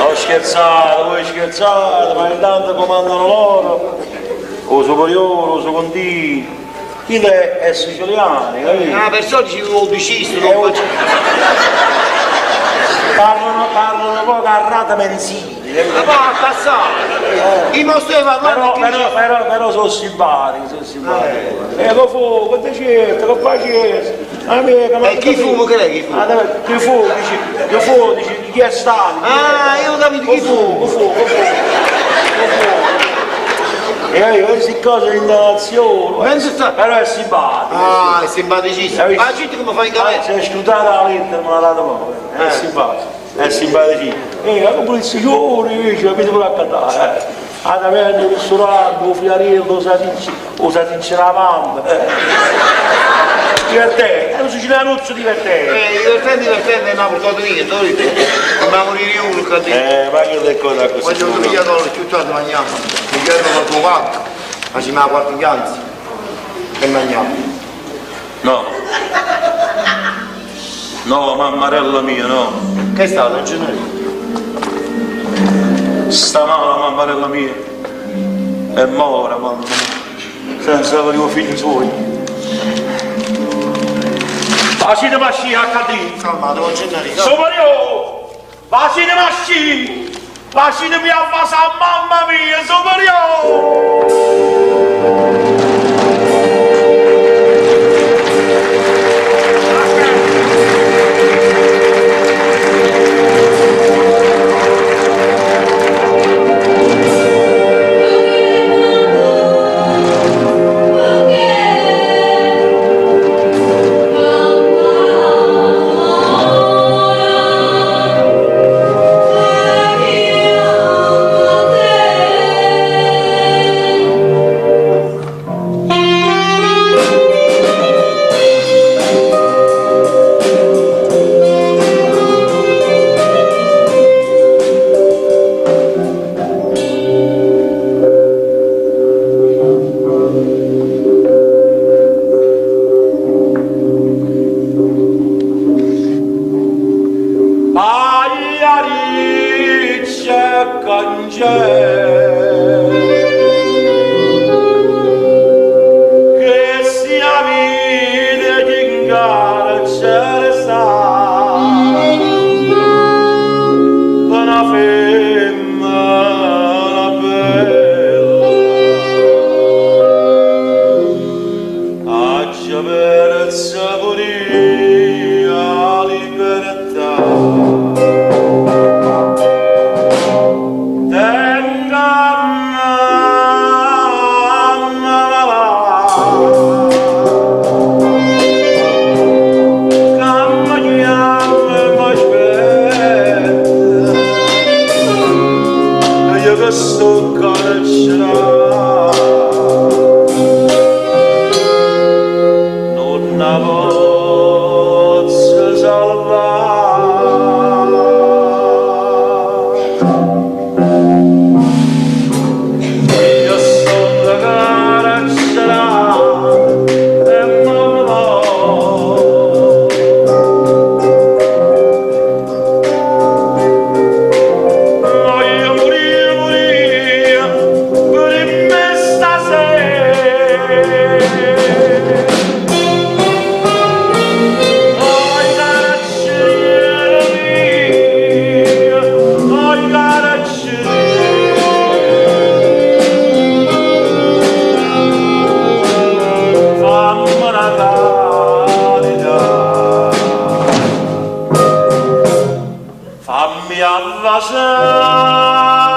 S7: Ho scherzato, voi scherzate, ma intanto comandano loro, o superiore, o secondino. Chi è, è siciliano, capito?
S1: Ah, perciò ci lo dicisti, non faccio.
S7: Parlano, parlano poco a rata mensile.
S1: Ma va a passare! Io non sto parlando
S7: Però, però, però, però sono simpatici, sono simpatici. E che fu, che dicete, che faceste? Amica, ma
S1: E chi fuma, che è chi fuma?
S7: Ah, dove- chi fu, dici, chi fu, dici, chi è stato?
S1: Ah, io ho capito chi fu.
S7: Che fu, che fu, che fu. E io queste cose in nazione, però è simpatico.
S1: Ah, è simpaticissimo. Ma la gente come fa in galera?
S7: Si è scrutata la lettera, me l'ha data proprio. È simpatico, è simpaticissimo. E la polizia, invece, capite pure a cantare. Eh. A taverna, il ristorante, o fiarello, o salsiccia, o salsiccia la mamma. Divertente, è un sicilianuzzo divertente.
S1: Divertente, divertente, è una portata mia, te lo dico. Dobbiamo morire uno, capito?
S7: Ma che le cose così.
S1: Voglio un pigliatore, più tardi mangiamo. Mi chiedono fatto quattro, facciamo la quarta in ganza e mangiamo.
S7: No. No, mammarella mia, no.
S1: Che è stato, Gennaro?
S7: Sta male, mammarella mia. E mora, mamma mia. Senza avere un figlio suo. Facite masci a cadere.
S1: Calmato, Gennaro.
S7: Superiore! Facite masci! Facitemi a vasare, mamma mia, superiore! Pagliariccia cange che sia vita in carcere sta per una femmina
S14: Vasà.